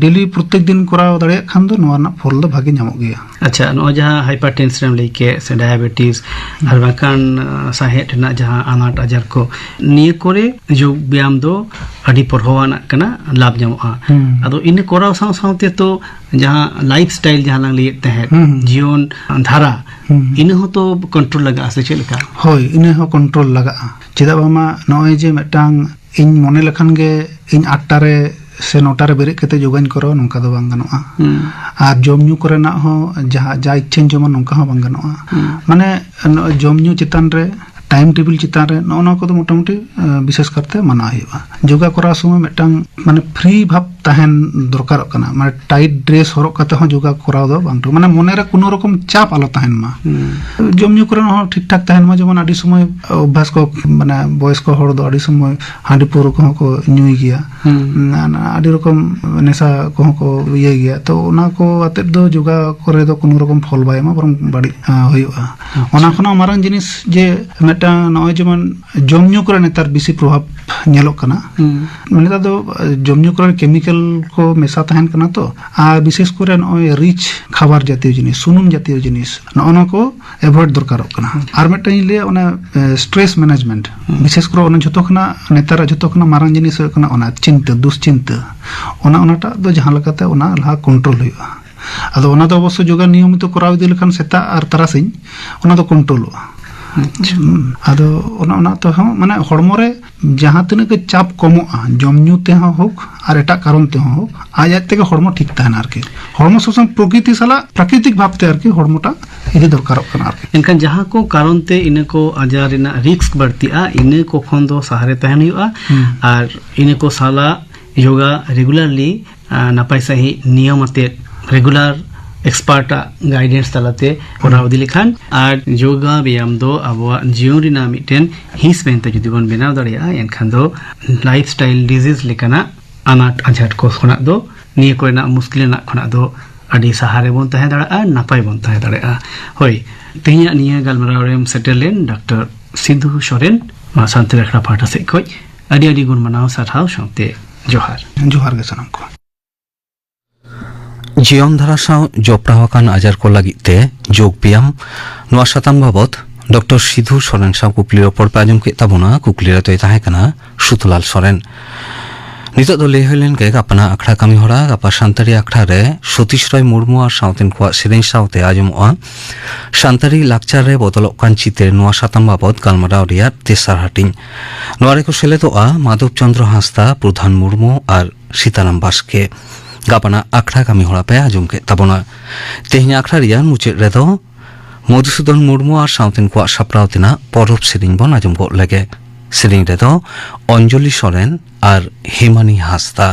ᱰᱮᱞᱤ ᱯᱨᱚᱛᱮᱠ ᱫᱤᱱ ᱠᱚᱨᱟᱣ ᱫᱟᱲᱮᱭᱟᱜ ᱠᱷᱟᱱ ᱫᱚ ᱱᱚᱣᱟ ᱨᱮᱱᱟᱜ ᱯᱷᱚᱞ ᱫᱚ ᱵᱷᱟᱜᱮ ᱧᱟᱢᱚᱜ ᱜᱮᱭᱟ᱾ ᱟᱪᱪᱷᱟ, ᱱᱚᱜᱼᱚᱭ ᱡᱟᱦᱟᱸ ᱦᱟᱭᱯᱟᱨ ᱴᱮᱱᱥᱮᱱ ᱮᱢ ᱞᱟᱹᱭ ᱠᱮᱫ ᱥᱮ ᱰᱟᱭᱟᱵᱮᱴᱤᱥ ᱦᱩᱸ᱾ ᱟᱨ ᱵᱟᱝᱠᱷᱟᱱ, ᱟᱸ, ᱥᱟᱦᱮᱫ ᱨᱮᱱᱟᱜ ᱡᱟᱦᱟᱸ ᱟᱱᱟᱴ ᱟᱡᱟᱨ ᱠᱚ, ᱱᱤᱭᱟᱹ ᱠᱚᱨᱮ ᱡᱳᱜᱽ ᱵᱮᱭᱟᱢ ᱫᱚ ᱟᱹᱰᱤ ᱯᱚᱨᱦᱚᱣᱟᱱᱟᱜ ᱠᱟᱱᱟ, ᱞᱟᱵᱷ ᱧᱟᱢᱚᱜᱼᱟ᱾ ᱦᱩᱸ᱾ ᱟᱫᱚ ᱤᱱᱟᱹ ᱠᱚᱨᱟᱣ ᱥᱟᱶ ᱥᱟᱶᱛᱮ ᱛᱚ ᱡᱟᱦᱟᱸ ᱞᱟᱭᱤᱯᱷ ᱥᱴᱟᱭᱤᱞ ᱡᱟᱦᱟᱸ ᱞᱟᱝ ᱞᱟᱹᱭᱮᱫ ᱛᱟᱦᱮᱸᱫ, ᱦᱩᱸ᱾ ᱡᱤᱭᱚᱱ ᱫᱷᱟᱨᱟ, ᱦᱩᱸ᱾ ᱤᱱᱟᱹ ᱦᱚᱸᱛᱚ ᱠᱚᱱᱴᱨᱳᱞ ᱞᱟᱜᱟᱜᱼᱟ ᱥᱮ ᱪᱮᱫ ᱞᱮᱠᱟ? ᱦᱳᱭ, ᱤᱱᱟᱹ ᱦᱚᱸ ᱠᱚᱱᱴᱨᱳᱞ ᱞᱟᱜᱟᱜᱼᱟ᱾ ᱪᱮᱫᱟᱜ ᱵᱟᱝᱢᱟ ᱱᱚᱜᱼᱚᱭ ᱡᱮ ᱢᱤᱫᱴᱟᱝ ᱤᱧ ᱢᱚᱱᱮ ᱞᱮᱠᱷᱟᱱ ᱜᱮ ᱤᱧ ᱟᱴᱴᱟ ᱨᱮ ᱥᱮ ᱱᱚᱴᱟ ᱨᱮ ᱵᱮᱨᱮᱫ ᱠᱟᱛᱮ ᱡᱳᱜᱟᱧ ᱠᱚᱨᱟᱣᱟ, ᱱᱚᱝᱠᱟ ᱫᱚ ᱵᱟᱝ ᱜᱟᱱᱚᱜᱼᱟ᱾ ᱟᱨ ᱡᱚᱢ ᱧᱩ ᱠᱚᱨᱮᱱᱟᱜ ᱦᱚᱸ ᱡᱟᱦᱟᱸ ᱡᱟ ᱤᱪᱪᱷᱟᱹᱧ ᱡᱚᱢᱟ, ᱱᱚᱝᱠᱟ ᱦᱚᱸ ᱵᱟᱝ ᱜᱟᱱᱚᱜᱼᱟ᱾ ᱢᱟᱱᱮ ᱱᱚᱜᱼᱚᱭ ᱡᱚᱢ ᱧᱩ ᱪᱮᱛᱟᱱ ᱨᱮ, ᱴᱟᱭᱤᱢ ᱴᱮᱵᱤᱞ ᱪᱮᱛᱟᱱ ᱨᱮ, ᱱᱚᱜᱼᱚ ᱱᱚᱣᱟ ᱠᱚᱫᱚ ᱢᱚᱴᱟᱢᱩᱴᱤ ᱟᱸ, ᱵᱤᱥᱮᱥ ᱠᱟᱨᱛᱮ ᱢᱟᱱᱟᱣ ᱦᱩᱭᱩᱜᱼᱟ᱾ ᱡᱳᱜᱟ ᱠᱚᱨᱟᱣ ᱥᱚᱢᱚᱭ ᱢᱤᱫᱴᱟᱝ ᱢᱟᱱᱮ ᱯᱷᱨᱤ ᱵᱷᱟᱵᱽ ᱛᱟᱦᱮᱱ ᱫᱚᱨᱠᱟᱨᱚᱜ ᱠᱟᱱᱟ, ᱢᱟᱱᱮ ᱴᱟᱭᱤᱴ ᱰᱨᱮᱥ ᱦᱚᱨᱚᱜ ᱠᱟᱛᱮ ᱦᱚᱸ ᱡᱳᱜᱟ ᱠᱚᱨᱟᱣ ᱫᱚ ᱵᱟᱝ ᱴᱷᱤᱠ, ᱢᱟᱱᱮ ᱢᱚᱱᱮᱨᱮ ᱠᱳᱱᱳ ᱨᱚᱠᱚᱢ ᱪᱟᱯ ᱟᱞᱚ ᱛᱟᱦᱮᱱ ᱢᱟ᱾ ᱡᱚᱢ ᱧᱩ ᱠᱚᱨᱮ ᱦᱚᱸ ᱴᱷᱤᱠ ᱴᱷᱟᱠ ᱛᱟᱦᱮᱱ ᱢᱟ, ᱡᱮᱢᱚᱱ ᱟᱹᱰᱤ ᱥᱚᱢᱚᱭ ᱚᱵᱷᱟᱥ ᱠᱚ, ᱢᱟᱱᱮ ᱵᱚᱭᱚᱥᱠᱚ ᱦᱚᱲ ᱫᱚ ᱟᱹᱰᱤ ᱥᱚᱢᱚᱭ ᱦᱟᱺᱰᱤ ᱯᱟᱹᱣᱨᱟᱹ ᱠᱚᱦᱚᱸ ᱠᱚ ᱧᱩᱭ ᱜᱮᱭᱟ᱾ ᱱᱟ-, ᱱᱟ-, ᱟᱹᱰᱤ ᱨᱚᱠᱚᱢ ᱱᱮᱥᱟ ᱠᱚᱦᱚᱸ ᱠᱚ ᱤᱭᱟᱹᱭ ᱜᱮᱭᱟ, ᱛᱚ ᱚᱱᱟ ᱠᱚ ᱟᱛᱮᱫ ᱫᱚ ᱡᱳᱜᱟ ᱠᱚᱨᱮ ᱫᱚ ᱠᱳᱱᱳ ᱨᱚᱠᱚᱢ ᱯᱷᱚᱞ ᱵᱟᱭ ᱮᱢᱟ, ᱵᱚᱨᱚᱝ ᱵᱟᱹᱲᱤᱡ ᱟᱸ, ᱦᱩᱭᱩᱜᱼᱟ᱾ ᱚᱱᱟ ᱠᱷᱚᱱᱟᱜ ᱢᱟᱨᱟᱝ ᱡᱤᱱᱤᱥ ᱡᱮ ᱢᱤᱫᱴᱟᱝ ᱱᱚᱜᱼᱚᱭ ᱡᱮᱢᱚᱱ ᱡᱚᱢ ᱧᱩ ᱠᱚᱨᱮ ᱱᱮᱛᱟᱨ ᱵᱮᱥᱤ ᱯᱨᱚᱵᱷᱟᱵᱽ ᱧᱮᱞᱚᱜ ᱠᱟᱱᱟ᱾ ᱱᱮᱛᱟᱨ ᱫᱚ ᱡᱚᱢ ᱧᱩ ᱠᱚᱨᱮ ᱠᱮᱢᱤᱠᱮᱞ ᱠᱚ ᱢᱮᱥᱟ ᱛᱟᱦᱮᱱ ᱠᱟᱱᱟ, ᱛᱚ ᱟᱨ ᱵᱤᱥᱮᱥ ᱠᱚᱨᱮ ᱱᱚᱜᱼᱚᱭ ᱨᱤᱪ ᱠᱷᱟᱵᱟᱨ ᱡᱟᱛᱤᱭᱚ ᱡᱤᱱᱤᱥ, ᱥᱩᱱᱩᱢ ᱡᱟᱛᱤᱭᱚ ᱡᱤᱱᱤᱥ, ᱱᱚᱜᱼᱚ ᱱᱚᱣᱟ ᱠᱚ ᱮᱵᱷᱚᱭᱮᱰ ᱫᱚᱨᱠᱟᱨᱚᱜ ᱠᱟᱱᱟ᱾ ᱟᱨ ᱢᱤᱫᱴᱟᱝ ᱤᱧ ᱞᱟᱹᱭᱟ, ᱚᱱᱟ ᱥᱴᱨᱮᱥ ᱢᱮᱱᱮᱡᱽᱢᱮᱱᱴ, ᱵᱤᱥᱮᱥ ᱠᱚᱨᱮ ᱚᱱᱟ ᱡᱷᱚᱛᱚ ᱠᱷᱚᱱᱟᱜ, ᱱᱮᱛᱟᱨᱟᱜ ᱡᱷᱚᱛᱚ ᱠᱷᱚᱱᱟᱜ ᱢᱟᱨᱟᱝ ᱡᱤᱱᱤᱥ ᱦᱩᱭᱩᱜ ᱠᱟᱱᱟ ᱚᱱᱟ ᱪᱤᱱᱛᱟᱹ, ᱫᱩᱥᱪᱤᱱᱛᱟᱹ᱾ ᱚᱱᱟ, ᱚᱱᱟᱴᱟᱜ ᱫᱚ ᱡᱟᱦᱟᱸ ᱞᱮᱠᱟᱛᱮ ᱚᱱᱟ ᱞᱟᱦᱟ ᱠᱚᱱᱴᱨᱳᱞ ᱦᱩᱭᱩᱜᱼᱟ᱾ ᱟᱫᱚ ᱚᱱᱟ ᱫᱚ ᱚᱵᱚᱥᱥᱚ ᱡᱳᱜᱟ ᱱᱤᱭᱚᱢᱤᱛᱚ ᱠᱚᱨᱟᱣ ᱤᱫᱤ ᱞᱮᱠᱷᱟᱱ ᱥᱮᱛᱟᱜ ᱟᱨ ᱛᱟᱨᱟᱥᱤᱧ ᱚᱱᱟ ᱫᱚ ᱠᱚᱱᱴᱨᱳᱞᱚᱜᱼᱟ᱾ ᱦᱩᱸ, ᱟᱫᱚ ᱚᱱᱟ, ᱚᱱᱟ ᱛᱮᱦᱚᱸ ᱢᱟᱱᱮ ᱦᱚᱲᱢᱚ ᱨᱮ ᱡᱟᱦᱟᱸ ᱛᱤᱱᱟᱹᱜ ᱜᱮ ᱪᱟᱯ ᱠᱚᱢᱚᱜᱼᱟ, ᱡᱚᱢ ᱧᱩ ᱛᱮᱦᱚᱸ ᱦᱳᱠ ᱟᱨ ᱮᱴᱟᱜ ᱠᱟᱨᱚᱱ ᱛᱮᱦᱚᱸ ᱦᱳᱠ, ᱟᱡ ᱟᱡ ᱛᱮᱜᱮ ᱦᱚᱲᱢᱚ ᱴᱷᱤᱠ ᱛᱟᱦᱮᱱᱟ ᱟᱨᱠᱤ᱾ ᱦᱚᱲᱢᱚ ᱥᱚᱵᱽ ᱥᱚᱢᱚᱭ ᱯᱨᱚᱠᱨᱤᱛᱤ ᱥᱟᱞᱟᱜ, ᱯᱨᱟᱠᱨᱤᱛᱤᱠ ᱵᱷᱟᱵᱽᱛᱮ ᱟᱨᱠᱤ ᱦᱚᱲᱢᱚᱴᱟᱜ ᱤᱫᱤ ᱫᱚᱨᱠᱟᱨᱚᱜ ᱠᱟᱱᱟ ᱟᱨᱠᱤ᱾ ᱮᱱᱠᱷᱟᱱ ᱡᱟᱦᱟᱸ ᱠᱚ ᱠᱟᱨᱚᱱ ᱛᱮ ᱤᱱᱟᱹ ᱠᱚ ᱟᱡᱟᱨ ᱨᱮᱱᱟᱜ ᱨᱤᱥᱠ ᱵᱟᱹᱲᱛᱤᱜᱼᱟ, ᱤᱱᱟᱹ ᱠᱚ ᱠᱷᱚᱱ ᱫᱚ ᱥᱟᱦᱟᱨᱮ ᱛᱟᱦᱮᱱ ᱦᱩᱭᱩᱜᱼᱟ᱾ ᱟᱨ ᱤᱱᱟᱹ ᱠᱚ ᱥᱟᱞᱟᱜ ᱡᱳᱜᱟ ᱨᱮᱜᱩᱞᱟᱨᱞᱤ, ᱟᱸ, ᱱᱟᱯᱟᱭ ᱥᱟᱺᱦᱤᱡ ᱱᱤᱭᱚᱢ ᱟᱛᱮᱫ ᱨᱮᱜᱩᱞᱟᱨ ᱮᱠᱥᱯᱟᱨᱴ ᱟᱜ ᱜᱟᱭᱰᱮᱱᱥ ᱛᱟᱞᱟᱛᱮ ᱠᱚᱨᱟᱣ ᱤᱫᱤ ᱞᱮᱠᱷᱟᱱ ᱟᱨ ᱡᱳᱜᱟ ᱵᱮᱭᱟᱢ ᱫᱚ ᱟᱵᱚᱣᱟᱜ ᱡᱤᱭᱚᱱ ᱨᱮᱱᱟᱜ ᱢᱤᱫᱴᱮᱱ ᱦᱤᱸᱥ ᱢᱮᱱᱛᱮ ᱡᱩᱫᱤ ᱵᱚᱱ ᱵᱮᱱᱟᱣ ᱫᱟᱲᱮᱭᱟᱜᱼᱟ, ᱮᱱᱠᱷᱟᱱ ᱫᱚ ᱞᱟᱭᱤᱯᱷ ᱥᱴᱟᱭᱤᱞ ᱰᱤᱡᱤᱡᱽ ᱞᱮᱠᱟᱱᱟᱜ ᱟᱱᱟᱴ ᱟᱡᱷᱟᱴ ᱠᱚ ᱠᱷᱚᱱᱟᱜ ᱫᱚ, ᱱᱤᱭᱟᱹ ᱠᱚᱨᱮᱱᱟᱜ ᱢᱩᱥᱠᱤᱞ ᱨᱮᱱᱟᱜ ᱠᱷᱚᱱᱟᱜ ᱫᱚ ᱟᱹᱰᱤ ᱥᱟᱦᱟ ᱨᱮᱵᱚᱱ ᱛᱟᱦᱮᱸ ᱫᱟᱲᱮᱭᱟᱜᱼᱟ, ᱱᱟᱯᱟᱭ ᱵᱚᱱ ᱛᱟᱦᱮᱸ ᱫᱟᱲᱮᱭᱟᱜᱼᱟ᱾ ᱦᱳᱭ, ᱛᱮᱦᱮᱧᱟᱜ ᱱᱤᱭᱟᱹ ᱜᱟᱞᱢᱟᱨᱟᱣ ᱨᱮᱢ ᱥᱮᱴᱮᱨ ᱞᱮᱱ ᱰᱟᱠᱛᱟᱨ ᱥᱤᱫᱷᱩ ᱥᱚᱨᱮᱱ, ᱱᱚᱣᱟ ᱥᱟᱱᱛᱟᱲᱤ ᱟᱠᱷᱲᱟ ᱯᱟᱦᱴᱟ ᱥᱮᱫ ᱠᱷᱚᱱ ᱟᱹᱰᱤ ᱟᱹᱰᱤ ᱜᱩᱱ ᱢᱟᱱᱟᱣ ᱥᱟᱨᱦᱟᱣ ᱥᱟᱶᱛᱮ ᱡᱚᱦᱟᱨ᱾ ᱡᱚᱦᱟᱨ ᱜᱮ ᱥᱟᱱᱟᱢ ᱠᱚ᱾ ᱡᱤᱭᱚᱱ ᱫᱷᱟᱨᱟ ᱥᱟᱶ ᱡᱚᱯᱲᱟᱣ ᱟᱠᱟᱱ ᱟᱡᱟᱨ ᱠᱚ ᱞᱟᱹᱜᱤᱫ ᱛᱮ ᱡᱳᱜᱽ ᱵᱮᱭᱟᱢ, ᱱᱚᱣᱟ ᱥᱟᱛᱟᱢ ᱵᱟᱵᱚᱛ ᱰᱚᱠᱴᱚᱨ ᱥᱤᱫᱷᱩ ᱥᱚᱨᱮᱱ ᱥᱟᱶ ᱠᱩᱠᱞᱤ ᱨᱚᱯᱚᱲ ᱯᱮ ᱟᱸᱡᱚᱢ ᱠᱮᱫ ᱛᱟᱵᱚᱱᱟ᱾ ᱠᱩᱠᱞᱤ ᱨᱮᱫᱚᱭ ᱛᱟᱦᱮᱸ ᱠᱟᱱᱟ ᱥᱩᱛᱞᱟᱞ ᱥᱚᱨᱮᱱ᱾ ᱱᱤᱛᱚᱜ ᱫᱚ ᱞᱟᱹᱭ ᱦᱩᱭ ᱞᱮᱱ ᱜᱮ ᱜᱟᱯᱟᱱᱟᱜ ᱟᱠᱷᱲᱟ ᱠᱟᱹᱢᱤ ᱦᱚᱨᱟ᱾ ᱜᱟᱯᱟ ᱥᱟᱱᱛᱟᱲᱤ ᱟᱠᱷᱲᱟ ᱨᱮ ᱥᱚᱛᱤᱥ ᱨᱚᱭ ᱢᱩᱨᱢᱩ ᱟᱨ ᱥᱟᱶᱛᱮᱱ ᱠᱚᱣᱟᱜ ᱥᱮᱨᱮᱧ ᱥᱟᱶᱛᱮ ᱟᱸᱡᱚᱢᱚᱜᱼᱟ ᱥᱟᱱᱛᱟᱲᱤ ᱞᱟᱠᱪᱟᱨ ᱨᱮ ᱵᱚᱫᱚᱞᱚᱜ ᱠᱟᱱ ᱪᱤᱛᱟᱹᱨ, ᱱᱚᱣᱟ ᱥᱟᱛᱟᱢ ᱵᱟᱵᱚᱛ ᱜᱟᱞᱢᱟᱨᱟᱣ ᱨᱮᱭᱟᱜ ᱛᱮᱥᱟᱨ ᱦᱟᱹᱴᱤᱧ᱾ ᱱᱚᱣᱟ ᱨᱮᱠᱚ ᱥᱮᱞᱮᱫᱚᱜᱼᱟ ᱢᱟᱫᱷᱚᱵ ᱪᱚᱸᱫᱽᱨᱚ ᱦᱟᱸᱥᱫᱟ, ᱯᱨᱚᱫᱷᱟᱱ ᱢᱩᱨᱢᱩ ᱟᱨ ᱥᱤᱛᱟᱨᱟᱢ ᱵᱟᱥᱠᱮ᱾ ᱜᱟᱯᱟᱱᱟᱜ ᱟᱠᱷᱲᱟ ᱠᱟᱹᱢᱤ ᱦᱚᱨᱟ ᱯᱮ ᱟᱸᱡᱚᱢ ᱠᱮᱫ ᱛᱟᱵᱚᱱᱟ᱾ ᱛᱮᱦᱮᱧ ᱟᱠᱷᱲᱟ ᱨᱮᱭᱟᱜ ᱢᱩᱪᱟᱹᱫ ᱨᱮᱫᱚ ᱢᱚᱫᱷᱩᱥᱩᱫᱚᱱ ᱢᱩᱨᱢᱩ ᱟᱨ ᱥᱟᱶᱛᱮᱱ ᱠᱚᱣᱟᱜ ᱥᱟᱯᱲᱟᱣ ᱛᱮᱱᱟᱜ ᱯᱚᱨᱚᱵᱽ ᱥᱮᱨᱮᱧ ᱵᱚᱱ ᱟᱸᱡᱚᱢ ᱜᱚᱫ ᱞᱮᱜᱮ᱾ ᱥᱮᱨᱮᱧ ᱨᱮᱫᱚ ᱚᱧᱡᱚᱞᱤ ᱥᱚᱨᱮᱱ ᱟᱨ ᱦᱮᱢᱟᱱᱤ ᱦᱟᱸᱥᱫᱟ᱾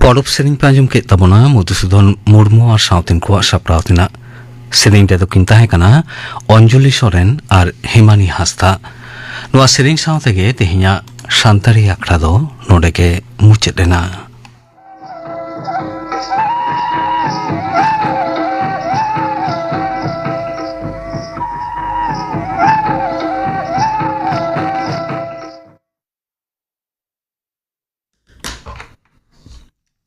ᱯᱚᱨᱚᱵᱽ ᱥᱮᱨᱮᱧ ᱯᱮ ᱟᱸᱡᱚᱢ ᱠᱮᱫ ᱛᱟᱵᱚᱱᱟ ᱢᱚᱫᱷᱩᱥᱩᱫᱚᱱ ᱢᱩᱨᱢᱩ ᱟᱨ ᱥᱟᱶᱛᱮᱱ ᱠᱚᱣᱟᱜ ᱥᱟᱯᱲᱟᱣ ᱛᱮᱱᱟᱜ᱾ ᱥᱮᱨᱮᱧ ᱨᱮᱫᱚ ᱠᱤᱱ ᱛᱟᱦᱮᱸ ᱠᱟᱱᱟ ᱚᱧᱡᱚᱞᱤ ᱥᱚᱨᱮᱱ ᱟᱨ ᱦᱮᱢᱟᱱᱤ ᱦᱟᱸᱥᱫᱟ᱾ ᱱᱚᱣᱟ ᱥᱮᱨᱮᱧ ᱥᱟᱶ ᱛᱮᱜᱮ ᱛᱮᱦᱮᱧᱟᱜ ᱥᱟᱱᱛᱟᱲᱤ ᱟᱠᱷᱲᱟ ᱫᱚ ᱱᱚᱰᱮ ᱜᱮ ᱢᱩᱪᱟᱹᱫ ᱮᱱᱟ᱾